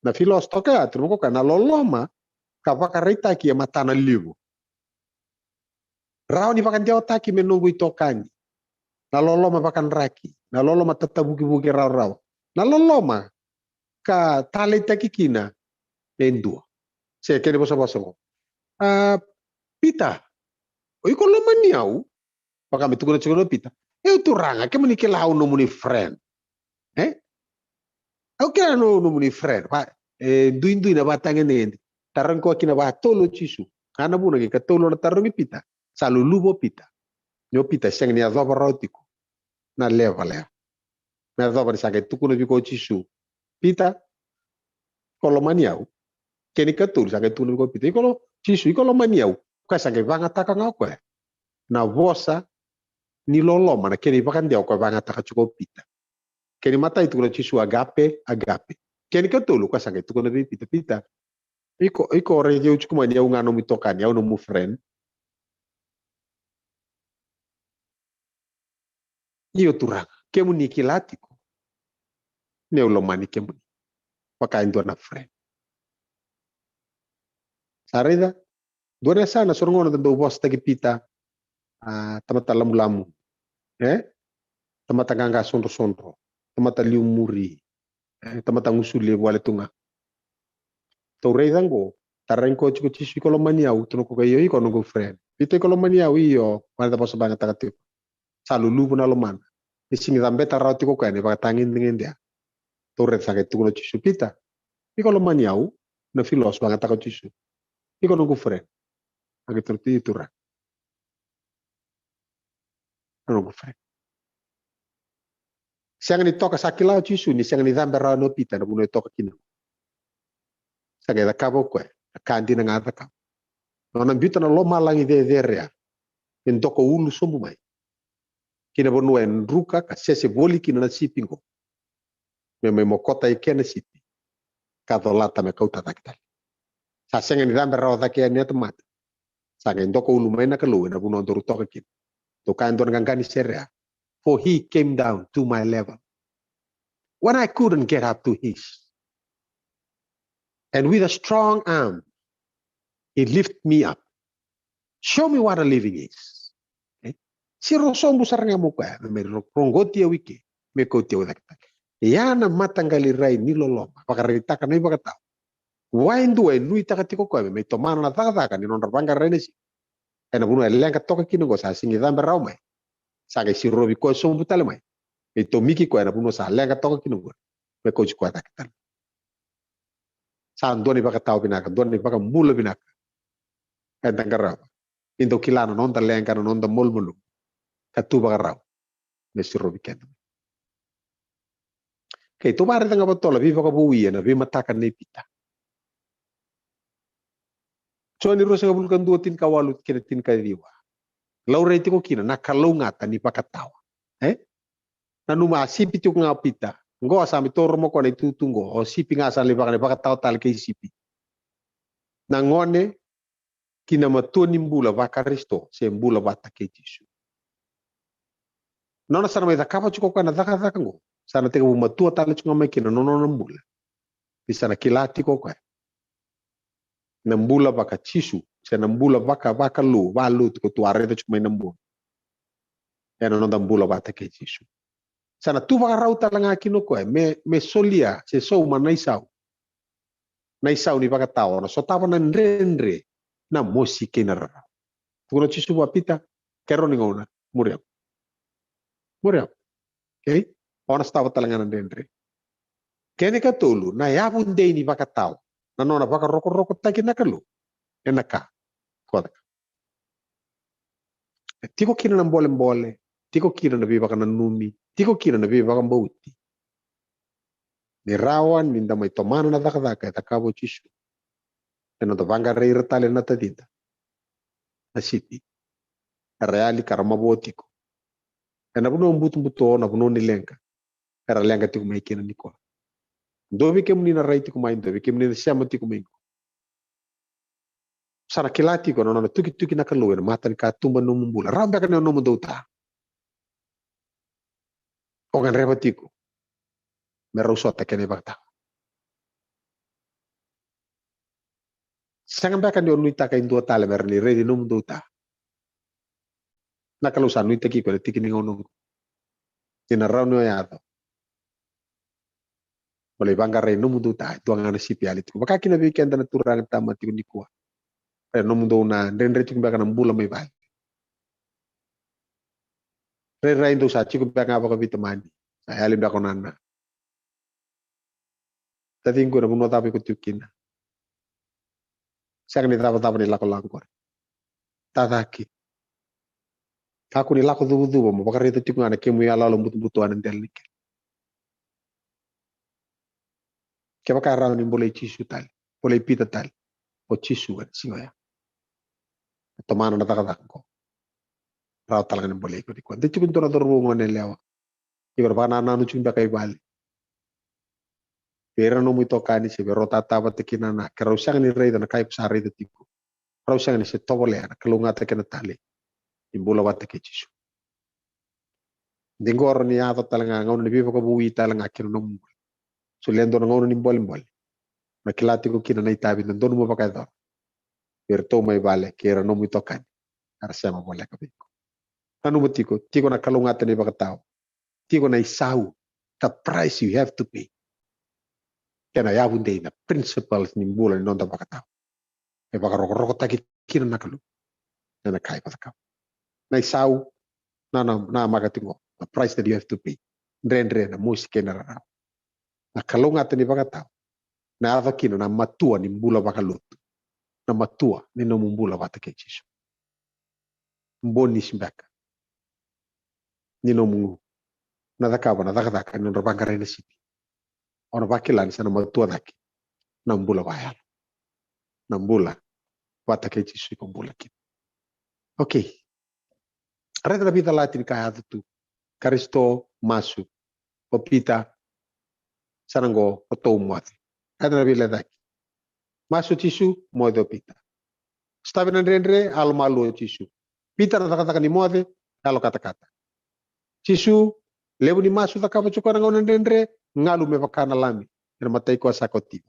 Na filosofi toka ya, tukuna ko koya na loloma ka vakaraitaki e matana levu. Rawa ni vakadewataki me noqu itokani. Na loloma vakadraki, na loloma tatavukivuki rawarawa. Na loloma ka taleitaki kina e dua. Se kena vosavosa qo. A, Pita, o iko lomani au? Vaka me tukuna tiko o Pita. E Turaga, kemuni kila au nomuni friend. E? Au kila au nomuni friend. Va, e, duidui na vatagedegede. Tarogi koya kina vakatolu o Jisu. Ka na vuna ke katolu na tarogi Pita. Sa luluvu o Pita. Ni o Pita sega ni yacova rawa tiko na level ya. Me yacova ni sa qai tukuna vei koya o Jisu, Pita, ko lomani au? Kena ikatolu sa qai tukuna vei koya o Pita, iko lo, Jisu, iko lomani au? Koya sa qai vakayagataka ga o koya na vosa ni loloma, na kena ivakadewa koya vakayagataka tiko o Pita. Kena imatai tukuna o Jisu, agape, agape. Kena ikatolu koya sa qai tukuna vei Pita, Pita, iko, iko raici au tiko mai ni au ga nomu itokani, au nomu friend. Io Turaga, kemuni kila tiko niu lomani kemuni vaka e dua na friend. Sa raica, dua na yasana so na gauna da dau vosataki Pita, a, tamata lamulamu, e? Tamata qaqa sodrosodro, tamata liumuri, e, tamata gusu levu wale tu ga. Tou raica qo, tarogi koya tiko o Jisu, iko lomani au? Tukuna ko koya, io, iko noqu friend. Pita, iko lomani au? Io. Vaka na vosa vakayagataka tiko. Sa luluvu na lomana. E sega ni cabeta rawa tiko o koya na ivakatagedegede ya. Tou raica sa qai tukuna o Jisu, Pita, iko lomani au? Na filosofi vakayagataka o Jisu, iko noqu friend? A qai tukuna, io Turaga. Na noqu friend. Sega ni toka, sa kila o Jisu ni sega ni cabe rawa o Pita na vanua e toka kina. Sa qai cakava o koya na ka dina ga a cakava. Nona biuta na lomalagi cecere ya me doka ulu sobu mai ki na vanua e druka ka sese voli kina na sipi qo, me mai mokota e kena sipi ka colata me kauta cake tale. Sa sega ni cabe rawa cake yani na tamata. Sa qai doka ulu mai na Kalou ena vanua daru toka kina. Tou kaya e dua na qaqa ni sere ya, for he came down to my level when I couldn't get up to his. And with a strong arm, he lift me up. Show me what a living is. Okay? Siro sobu sara ga mo koya me mai ro-, rogoti au i ke, me kauti au cake tale. Ia na mataqali rai ni loloma vakaraitaka na ivakatawa. Vua e dua e nuitaka tiko koya me mai tomana na cakacaka ni nodra vaqarai na sipi ena vanua e leqa toka kina qo, sa sega ni cabe rawa mai. Sa qai sirovi koya sobu tale mai me tomiki koya na vanua sa leqa toka kina qori, me kauti koya cake tale. Sa dua na ivakatawa vinaka, dua na ivakabula vinaka eda qarava ni dau kila na noda leqa, na noda malumalumu, ka tu vakarau me sirovi keda. Kei tou vakaraica ga vatola veivakavoui ena veimataka nei Pita. Joni ruasagavulu ka dua, tinikawalu kei na tinikaciwa. Laurai tiko kina na kalougata ni vakatawa. E? Nanuma a sipi tiko ga o Pita. Qo sa mai toroma koya na itutu qo. O sipi ga sa lai vaka, na ivakatawa tale kei sipi. Na gone ki na matua ni bula vaKarisito, se bula vata kei Jisu. Nona sa na mai cakava tiko koya na cakacaka qo, sa na tekivu matua tale tiko ga mai kina na nona bula. Ni sa na kila tiko koya na bula vakaJisu, se na bula vaka, vakalou, valotu ko tou a raica tiko mai na bogi. Ena noda bula vata kei Jisu. Sa na tu vakarau tale ga kina o koya me, me solia, se sauma na isau, na isau ni vakatawa, na sotava na dredre, na mosi kei na rarawa. Tukuna o Jisu vua Pita, kerea ni gauna, muri au. Muri au. Okay? O na sotava tale ga na dredre. Kena ikatolu, na yavu dei ni vakatawa, na nona vakarokorokotaki na Kalou ena ka ko caka. E tiko kina na bolebole, tiko kina na veivakananumi, tiko kina na veivakabauti. Ni rawa ni da mai tomana na cakacaka e cakava o Jisu, ena noda vaqarai ira tale na tacida, na sipi, era yali ka ra mavoa tiko ena vanua butobuto, na vanua ni leqa era leqa tiko mai kina nikua. Dua vei kemuni na rai tiko mai, dua vei kemuni na sema tiko mai qo. Sa na kila tiko na nona tukituki na Kalou ena matanikatuba ni nomu bula. Rawa beka ni o nomudou ta. O gadreva tiko me rau sota kei na ivakatawa. Sega beka ni o nuitaka e dua tale me rawa ni raici nomudou ta. Na Kalou sa nuitaki iko ena tiki ni gauna oqo. Ni na rawa ni o yaco mo lai vaqarai nomudou ta, e dua ga na sipi yali tiko. Vaka kina vei keda na turaga, tama tiko nikua. E nomudou na dredre tiko beka na bula mai vale. Rairai dou sa tiko beka ga vakaveitamani. Sa yali beka o nana. Taciqu, na vanua cava iko tiko kina? Sega ni cavacava ni lakolako qori. Ta cake. Kakua ni lako cuvacuva mo vakaraica tiko ga na kemu iyaloyalo butobuto ena dela ni kele. Kevaka e rawa ni bolei Jisu tale, bolei Pita tale o Jisu ena siga oya, e tomana na cakacaka qo, rawa tale ga ni bolei iko nikua. De tiko e dua na cauravou, gone yalewa, iko na vakanananu tiko beka i vale. Vei ira na nomu itokani se vei rau tata vata kei nana, ke rau sega ni raica na ka iko sa raica tiko, rau sega ni se tovolea na kalougata kei na talei ni bula vata kei Jisu. De qori ni yaco tale ga gauna ni veivakavoui tale ga kina nomu bula. Solia e dua na gauna ni bolebole, na kila tiko kina na itavi dodonu mo vakayacora vei iratou mai vale kei ira nomu itokani era sema voleka vei iko. Nanuma tiko, tiko na kalougata ni vakatawa, tiko na isau, the price you have to pay. Kei na yavu dei, na principles ni bula ni noda vakatawa. E vakarokorokotaki kina na Kalou ena ka iko cakava. Na isau, na, na, namaka tiko, the price that you have to pay. Dredre, na mosi kei na rarawa. Na kalougata ni vakatawa, na yaco kina na matua ni bula vakalotu, na matua ni nomu bula vata kei Jisu. Bonisi beka ni nomu na cakava na cakacaka ni nodra vaqarai na sipi, o na vakila ni sa na matua cake na bula vakayalo, na bula vata kei Jisu iko bula kina. Okay. Raica na veicalati ni ka yaco tu. Karisito, masu. O Pita, sa na qo, o tou moce. Raica na veilecaki. Masu o Jisu, moce o Pita. Sotavi na dredre, yalomalua o Jisu. Pita, na cakacaka ni moce, yalokatakata. Jisu, levu ni masu cakava tiko ena gauna dredre, galu me vaka na lami ena matai koya sa kauti.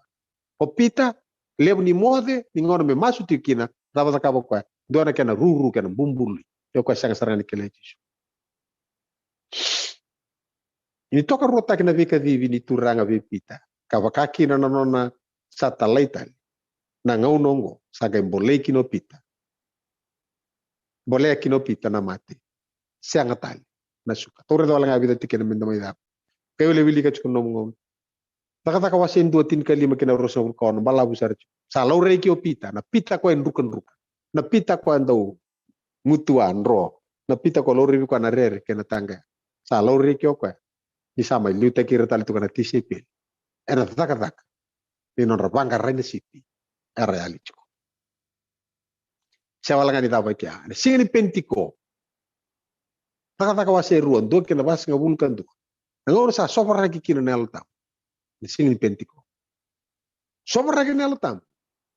O Pita, levu ni moce ni gauna me masu tiko kina, cava cakava o koya? Dua na kena ruru, kena bubului. Ia o koya sega sara ga ni kilai Jisu. Ni tokaruataki na veikacivi ni Turaga vei Pita, ka vaka kina na nona sa talai tale, na gauna oqo sa qai bolei kina o Pita. Bolea kina o Pita na mate. Sega tale. na suka. Tou raica wale ga e vica tikina me da mai cava. Ke o lai wilika tiko na nomu gauna. Cakacaka wase dua tinikalima kei na ruasagavulu ka ono, balavu sara tiko. Sa laurai ke o Pita, na Pita koya e drukadruka. Na Pita koya dau gutuwa dro. Na Pita koya laurai vei koya na rere kei na taqaya. Sa laurai ke o koya. Ni sa mai liutaki ira tale tu ga na tisaipeli ena cakacaka ni nodra vaqarai na sipi era yali tiko. Se wale ga ni cava i kea, ena siga ni Penitiko. Cakacaka wase rua, dua kei na vasagavulu ka dua. Na gauna sa sovaraki kina na Yalo Tabu. Ena siga ni Penitiko. Sovaraki na Yalo Tabu.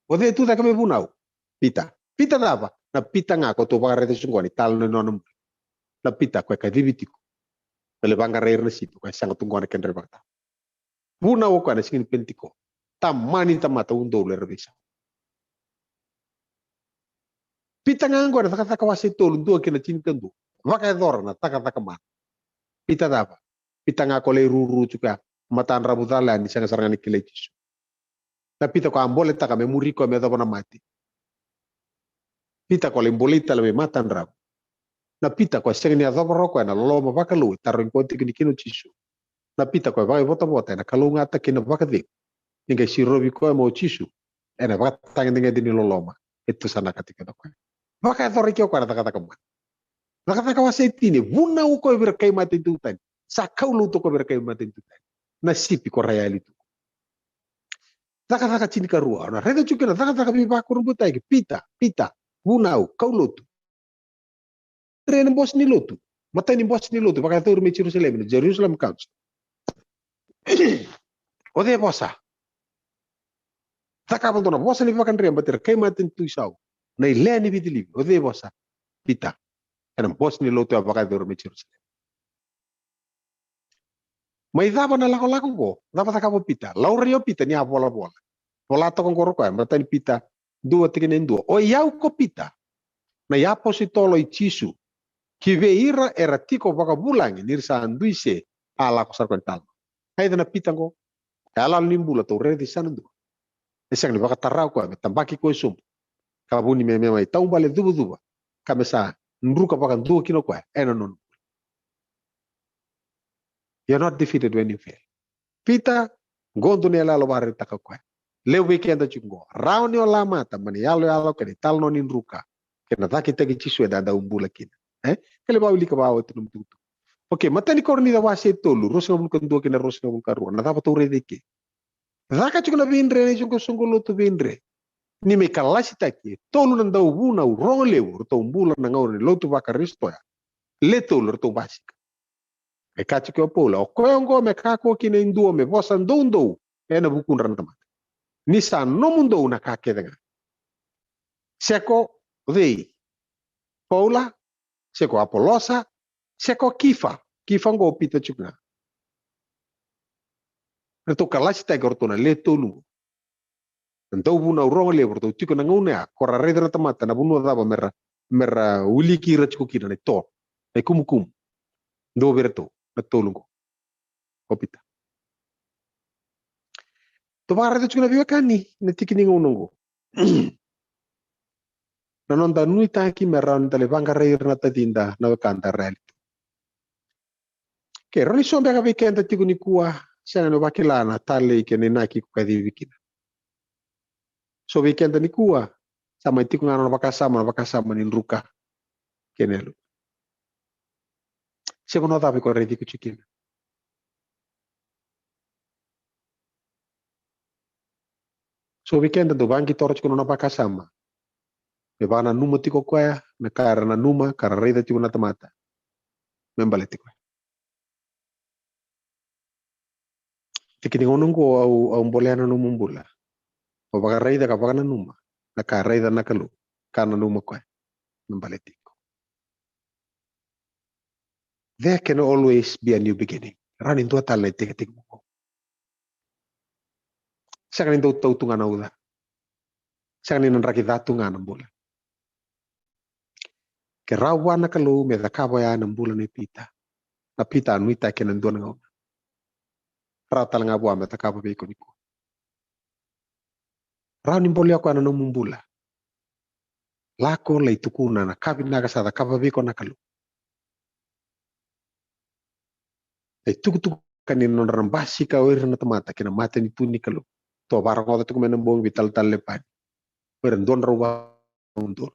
O cei e tu cake me vunau? Pita. Pita cava? Na Pita ga ko tou vakaraica tiko qo ni talanoa na nona bula. Na Pita koya e kacivi tiko me lai vaqarai ira na sipi, koya e sega tu qo na kedra ivakatawa. Vunau o koya na siga ni Penitiko. Tamani tamata udolu era veisau. Pita ga oqo ena Cakacaka wase tolu, dua kei na tinikadua. Vakayacora na cakacaka mana. Pita cava? Pita ga ko lai ruru tiko ya, matadravu cala yani, sega sara ga ni kilai Jisu. Na Pita ko a boletaka me muri koya me yacova na mate. Pita ko lai bolei tale mai matadravu. Na Pita ko a sega ni yacova rawa o koya na loloma vakalou e tarogi koya tiko ni kina o Jisu. Na Pita ko a vakaivotavota ena kalougata kei na vakacegu. Ni qai sirovi koya mai o Jisu ena vakatagedegede ni loloma e tusanaka tiko kina o koya. Vakayacora ke o koya na cakacaka mana. Cakacaka wase tini, vunau o koya vei ira kai matanitu tani. Sa kaulotu o koya vei ira kai matanitu tani. Na sipi ko ra yali tu. Cakacaka tinikarua, o na raica tiko kina na cakacaka veivakurabuitaki. Pita, Pita, vunau, kaulotu. Raica na bose ni lotu. Matai ni bose ni lotu vakayacori mai Jerusalemi, na Jerusalem Council. O cei e vosa? Cakava dua na vosa ni vakadre baleti ira kai matanitu isau, na ileani vigilivi. O cei e vosa? Pita. Ena bose ni lotu a vakayacori mai Jerusalemi. Mai cava na lakolako oqo? Cava cakava o Pita? Laurai o Pita ni a volavola. Vola toka oqo o koya, matai ni Pita dua, tikina e dua. O i au ko Pita, na iapositolo i Jisu, ki vei ira era tiko vakavulagi ni ra sa dui se, a lako sara koya ni talanoa. Raica na Pita oqo. E yaloyalo ni bula tou raica i sa na dua. E sega ni vakatara o koya me tabaki koya sobu. Ka vuni me, me mai taubale cuvacuva. Ka me sa druka vakadua kina o koya ena nona bula. You're not defeated when you fail. Pita, qo dua na iyaloyalo vakaraitaka o koya. Levu vei keda tiko qo. Rawa ni o lamata mai na iyaloyalo kei na italanoa ni druka kei na cakitaki Jisu eda dau bula kina. E? Ke lai vakawilika vakaoti na nomu itukutuku. Okay, matai ni Korinica wase tolu, ruasagavulu ka dua kei na ruasagavulu ka rua. Na cava tou raica i ke? Caka tiko na veidre na isoqosoqo lotu veidre. Ni mai kalasitaki e tolu na dauvunau rogo levu ratou bula na gauna ni lotu vaKarisito ya. Le tolu ratou basika. E kaya tiko o Paula, o koya oqo me kakua kina e dua me vosa doudou ena vukudra na tamata. Ni sa nomudou na ka kece ga. Se ko cei? Paula, se ko Apolosa, se ko Kifa. Kifa oqo o Pita tiko ga. Ratou kalasitaki o ratou na le tolu oqo. Na dauvunau rogo levu ratou tiko na gauna ya, ko ra raica na tamata na vanua cava mera, mera wiliki ira tiko kina na ito, na ikumukumu. Dua vei iratou na tolu oqo. O Pita. Tou vakaraica tiko na veiwekani na tiki ni gauna oqo. Na noda nuitaki me rawa ni da lai vaqarai ira na tacida na wekada ra yali tu. Ke rawa ni so beka vei keda tiko nikua, sega ni vakila na talei kei na inaki ko kacivi kina. So vei keda nikua, sa mai tiko ga na nona vakasama, na vakasama ni druka kei na yalo. Se vanua cava iko raici iko tiko kina? So vei keda dau vaqitora tiko na nona vakasama. Me vakananuma tiko koya na ka era nanuma, ka ra raica tiko na tamata me baleti koya. Tiki ni gauna oqo au, au bolea na nomu bula. Au vakaraica ka vakananuma na ka raica na Kalou, ka nanuma koya me baleti iko. There can always be a new beginning. Rawa ni dua tale na itekitekivu vou. Sega ni dau tau tu ga na uca. Sega ni na draki ca tu ga na bula. Ke rawa vua na Kalou me cakava oya na bula nei Pita. Na Pita a nuitaki ena dua na gauna. Rawa tale ga vua me cakava vei iko nikua. Rawa ni bolea koya na nomu bula. Lako lai tukuna na ka vinaka sa cakava vei iko na Kalou. E tukutuku ka ni nodra na basika o ira na tamata kei na matanitu ni Kalou. Tou varogoca tiko mai na bogi vei talatala Lepani. O ira dua na drau va udolu.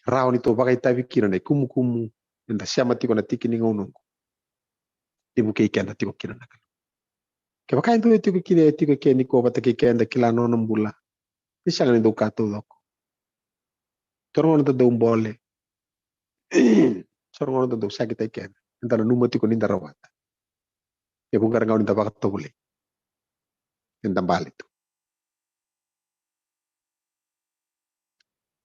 Rawa ni tou vakaitavi kina na ikumukumu eda sema tiko na tiki ni gauna oqo. Ni vukei keda tiko kina na Kalou. Kevaka e dua e tiko kina, e tiko kina ni ko vata kei keda, kila na nona bula. Ni sega ni dau ka taucoko. Toro gona da dau bole. Toro gona da dau sakitaki keda. Eda nanuma tiko ni da rawata. E vuqa na gauna ni da vakatovolei. Eda bale tu.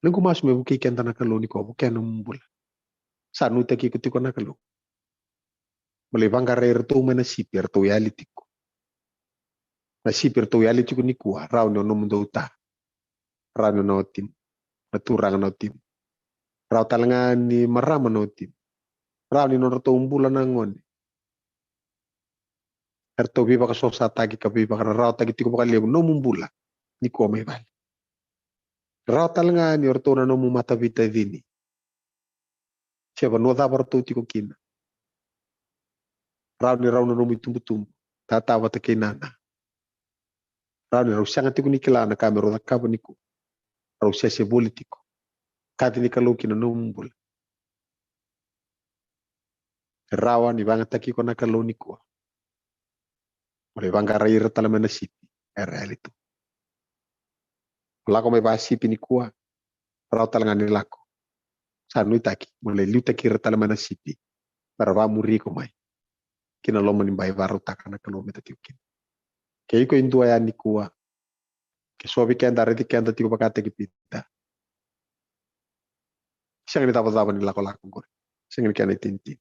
Noqu masu me vukei keda na Kalou ni ko vukea nomu bula. Sa nuitaki iko tiko na Kalou. Mo lai vaqarai iratou mai na sipi eratou yali tiko. Na sipi eratou yali tiko nikua, rawa ni o nomudou ta. Rawa ni o na watimu. Na turaga na watimu. Rawa tale ga ni marama na watimu. Rawa ni nodratou bula na gone. Eratou veivakasosataki ka veivakararawataki tiko vakalevu nomu bula nikua mai vale. Rawa tale ga ni o ratou na nomu mataveitacini. Se vanua cava ratou tiko kina. Rawa ni rau na nomu itubutubu, tata vata kei nana. Rawa ni rau sega tiko ni kila na ka me rau cakava nikua. Rau sese voli tiko. Kaci ni Kalou kina nomu bula. Rawa ni vagataki iko na Kalou nikua. Mo lai vaqarai ira tale mai na sipi era yali tu. Lako mai vasipi nikua. Rawa tale ga ni lako. Sa nuitaki mo lai liutaki ira tale mai na sipi. Mera vamuri iko mai kina loma ni bai varautaka na Kalou me ta tiko kina. Ke iko e dua ya nikua, ke so vei keda raici keda tiko vakataki Pita. Sega ni cavacava ni lakolako qori. Sega ni kena itinitini.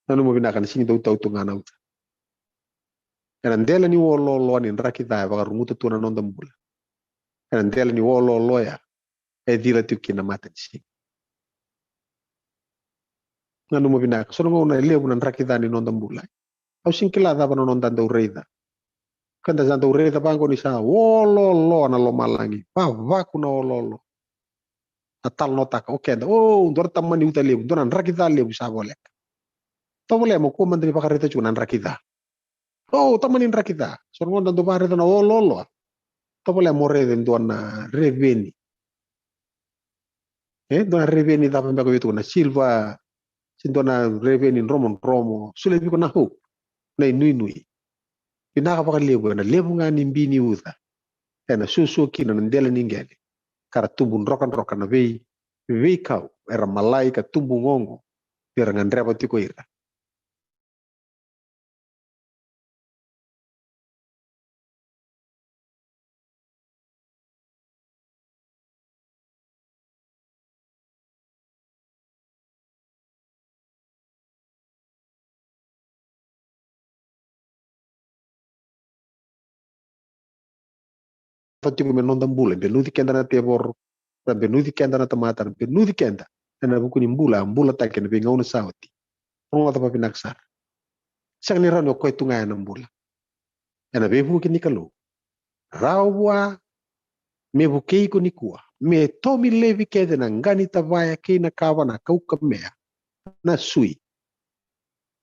Nanuma vinaka ni sega ni dau tau tu ga na uca. Ena dela ni oloolo ni draki ca e vakaruguta tu na noda bula. Ena dela ni oloolo ya e cila tiko kina na mata ni siga. Nanuma vinaka, so na gauna e levu na draki ca ni noda bula. Au sega ni kila cava na noda dau raica. Keda sa dau raica vaqo ni sa oloolo na lomalagi, vavaku na oloolo. Na talanoataka o keda, o, dua na tamani uca levu, dua na draki ca levu sa voleka. Tovolea mo kua mada ni vakaraica tiko na draki ca. O, tamani draki ca. So na gauna dau vakaraica na oloolo. Tovolea mo raica e dua na reveni. E dua na reveni cava beka vei iko, na silva, se dua na reveni dromodromo, solia vei iko na hope, na inuinui. Vinaka vakalevu, ena levu ga ni bi ni uca ena suasua kina na dela ni qele, ka ra tubu drokadroka na vei, veikau era malai ka tubu gogo, ni ra gadreva tiko ira. Tiko me noda bula, benuci keda na tevoro, ra benuci keda na tamata, ra benuci keda ena vuku ni bula a bulataki ena veigauna sa oti. Rogoca vavinaka sara. Sega ni rawa ni o koya tu ga ena bula. Ena veivuke ni Kalou. Rawa vua me vukei iko nikua, me tomi levi kece na qa ni tavaya kei na kava, na kaukamea, na sui,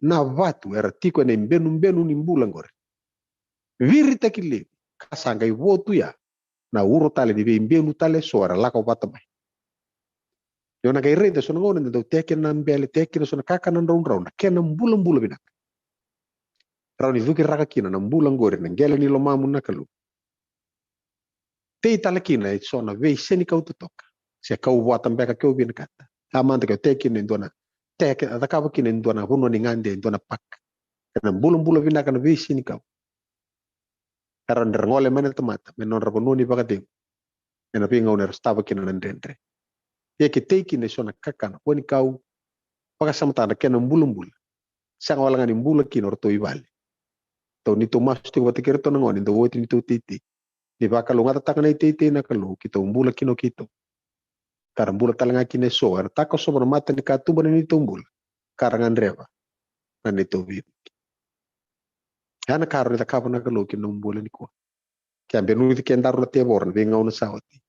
na vatu era tiko ena ibenubenu ni bula qori. Viritaki levi ka sa qai vo tu ya na uro tale ni veibenu tale eso era lako vata mai. Ni o na qai raica so na gauna eda dau tea kina na bele, tea kina so na kakana draudrau, na kena bulabula vinaka. Rawa ni cukiraka kina na bula qori na qele ni lomamu na Kalou. Tei tale kina eso na veisenikau totoka. Se kau vata beka ke o vinakata. A mada ke o tea kina e dua na, tea kina, cakava kina e dua na vanua ni gade, e dua na park. Ena bulabula vinaka na veisenikau. Era dra gole mai na tamata me nodra vanua ni vakacegu ena veigauna era sotava kina na dredre. Ia ke tei kina eso na kakana, kua ni kau, vakasamataka na kena bulabula. Sega wale ga ni bula kina o ratou i vale. Tou ni tou masu tiko vata kei ratou na gone, dau oti ni tou teitei. Ni vakalougatataka na iteitei na Kalou, keitou bula kina o keitou. Ka ra bula tale ga kina eso era takosova na mata ni katuba na neitou bula, ka ra gadreva na neitou veivuke. Ya na ka rawa ni cakava na Kalou kina nomu bula nikua. Ke a benuci kedaru na tevoro na veigauna sa oti,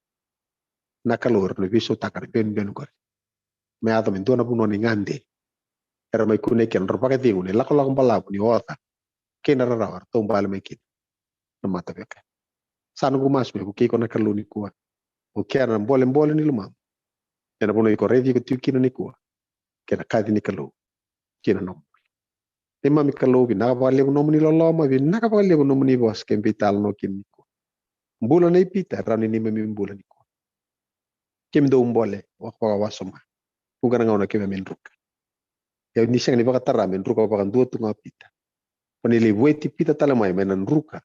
na Kalou e rawa ni veisautaka na benubenu qori me yaco me dua na vanua ni gade. Era mai kunei kina nodra vakacegu na ilakolako balavu ni oca kei na rarawa era taubale mai kina na mata veka. Sa noqu masu me vukei iko na Kalou nikua. O kea na bolebole ni lomamu ena vanua iko raici iko tiko kina nikua, kei na kaci ni Kalou kina nomu. Neimami Kalou, vinaka vakalevu nomuni loloma, vinaka vakalevu nomuni vosa keimami veitalanoa kina nikua. Bula nei Pita e rawa ni neimami bula nikua. Keimami dau bole vakawasoma. Vuqa na gauna keimami druka. Ia ni sega ni vakatara me druka vakadua tu ga o Pita. Ko ni lai vueti Pita tale mai mai na druka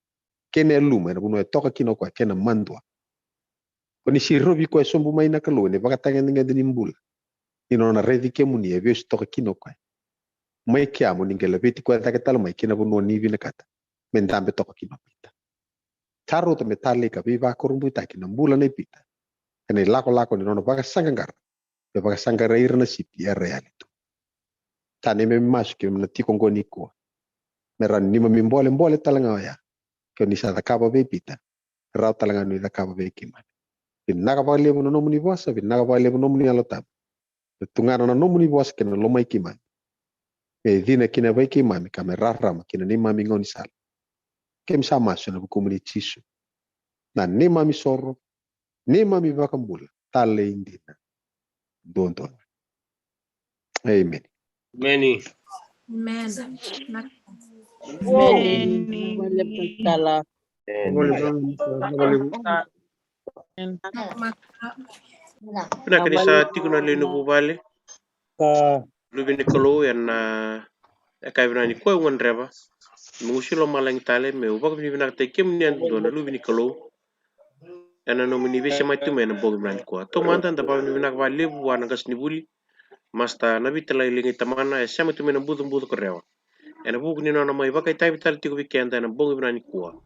kei na yaluma ena vanua e toka kina o koya, kei na madua. Ko ni sirovi koya sobu mai na Kalou ena ivakatagedegede ni bula, ni nona raici kemuni e vesu toka kina o koya. Mai kea mo ni qai laveti koya cake tale mai ki na vanua ni vinakata me dabe toka kina o Pita. Sa rauta me talei ka veivakurabuitaki na bula nei Pita ena ilakolako ni nona vakasaqaqara me vakasaqarai ira na sipi era yali tu. Sa neimami masu keimami na tiko oqo nikua, me rawa ni neimami bolebole tale ga oya ke o ni sa cakava vei Pita, rawa tale ga ni cakava vei keimami. Vinaka vakalevu na nomuni vosa, vinaka vakalevu na nomuni Yalo Tabu. Me tugana na nomuni vosa kei na lomai keimami, me cina kina vei keimami ka me rarama kina neimami gaunisala. Keimami sa masu ena vukumuni Jisu, na neimami soro, neimami vakabula talei dina duadua. Emeni. Emeni. Amen. Amen. Amen. Vinaka ni sa tiko na lewe ni vuvale. Luve ni Kalou, ena yakavi vinaka nikua au gadreva meu gusu i lomalagi tale meu vakavinavinakataki kemuni yadudua na luve ni Kalou ena nomuni veisemati mai ena bogi vinaka nikua. Taumada da vakavinavinaka vakalevu vua na qasenivuli, Masta Navita Lailagi Tamana, e sema tu mai na bucabuca ko Rewa. Ena vuku ni nona mai vakaitavi tale tiko vei keda ena bogi vinaka nikua.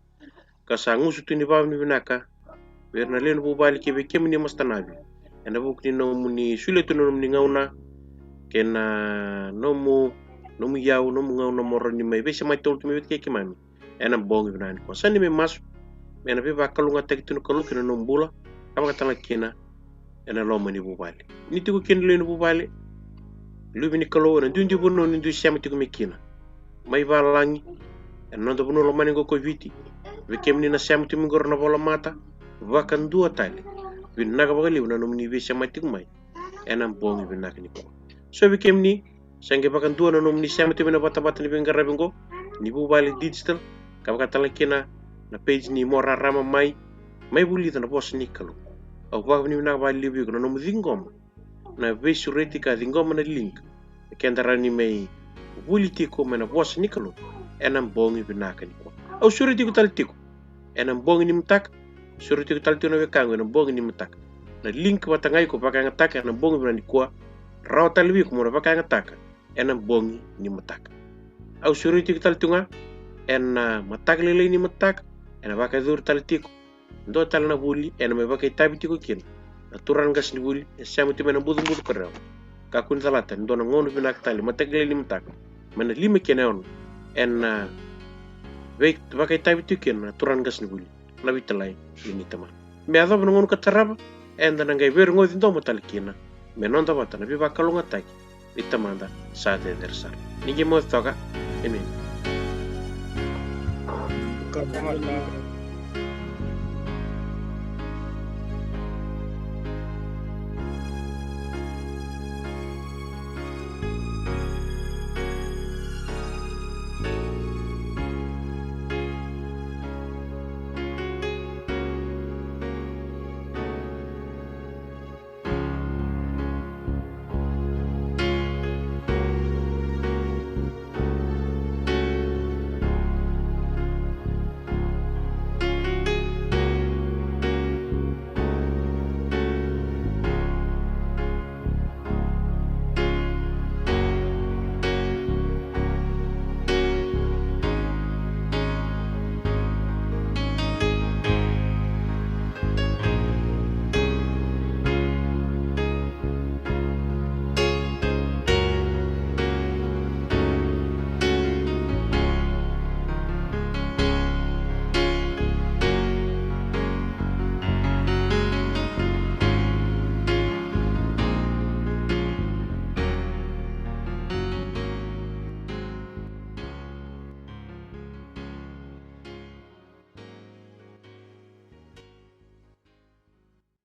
Ka sa gusu tu ni vakavinavinaka vei ira na lewe ni vuvale kei vei kemuni Masta Navi, ena vuku ni nomuni solia tu na nomuni gauna kei na nomu, nomu iyau, nomu gauna mo rawa ni mai veisemati tolu tu mai vei kei keimami ena bogi vinaka nikua. Sa neimami masu me na veivakalougatataki tu na Kalou kei na nomu bula, ka vakatalega kina ena loma ni vuvale. Ni tiko kina lewe ni vuvale, luve ni Kalou, ena duidui vanua ni dui sema tiko mai kina, mai valagi, ena noda vanua lomani oqo ko Viti. Vei kemuni na sema tiko mai oqo ena volamata, vakadua tale. Vinaka vakalevu na nomuni veisemati tiko mai ena bogi vinaka nikua. So vei kemuni sa qai vakadua na nomuni sema tiko mai na vatavata ni veiqaravi oqo ni vuvale digital, ka vakatalega kina na page ni Mo Rarama Mai, mai vulica na vosa ni Kalou. Au vakavinavinaka vakalevu vei iko na nomu ciqoma na veisureti ka ciqoma na link me keda rawa ni mai vuli tiko mai na vosa ni Kalou ena bogi vinaka nikua. Au sureti iko tale tiko ena bogi ni mataka, sureti iko tale tiko na wekaqu ena bogi ni mataka. Na link vata ga iko vakayagataka ena bogi vinaka nikua, rawa tale vei iko mo na vakayagataka ena bogi ni mataka. Au sureti iko tale tiko ga ena mataka lailai ni mataka, ena vakayacori tale tiko dua tale na vuli ena mai vakaitavi tiko kina na turaga qasenivuli e sema tu mai na bucabuca ko Rewa. Kakua ni calata ni dua na gauna vinaka tale mataka lailai ni mataka mai na lima kei na ono ena vei, vakaitavi tiko kina na turaga qasenivuli Navita Lailagi Tamana. Me yacova na gauna ka tarava, eda na qai veirogoci domo tale kina me noda vata na veivakalougatataki vei Tamada sa cecere sara. Ni qai moce toka. Emeni.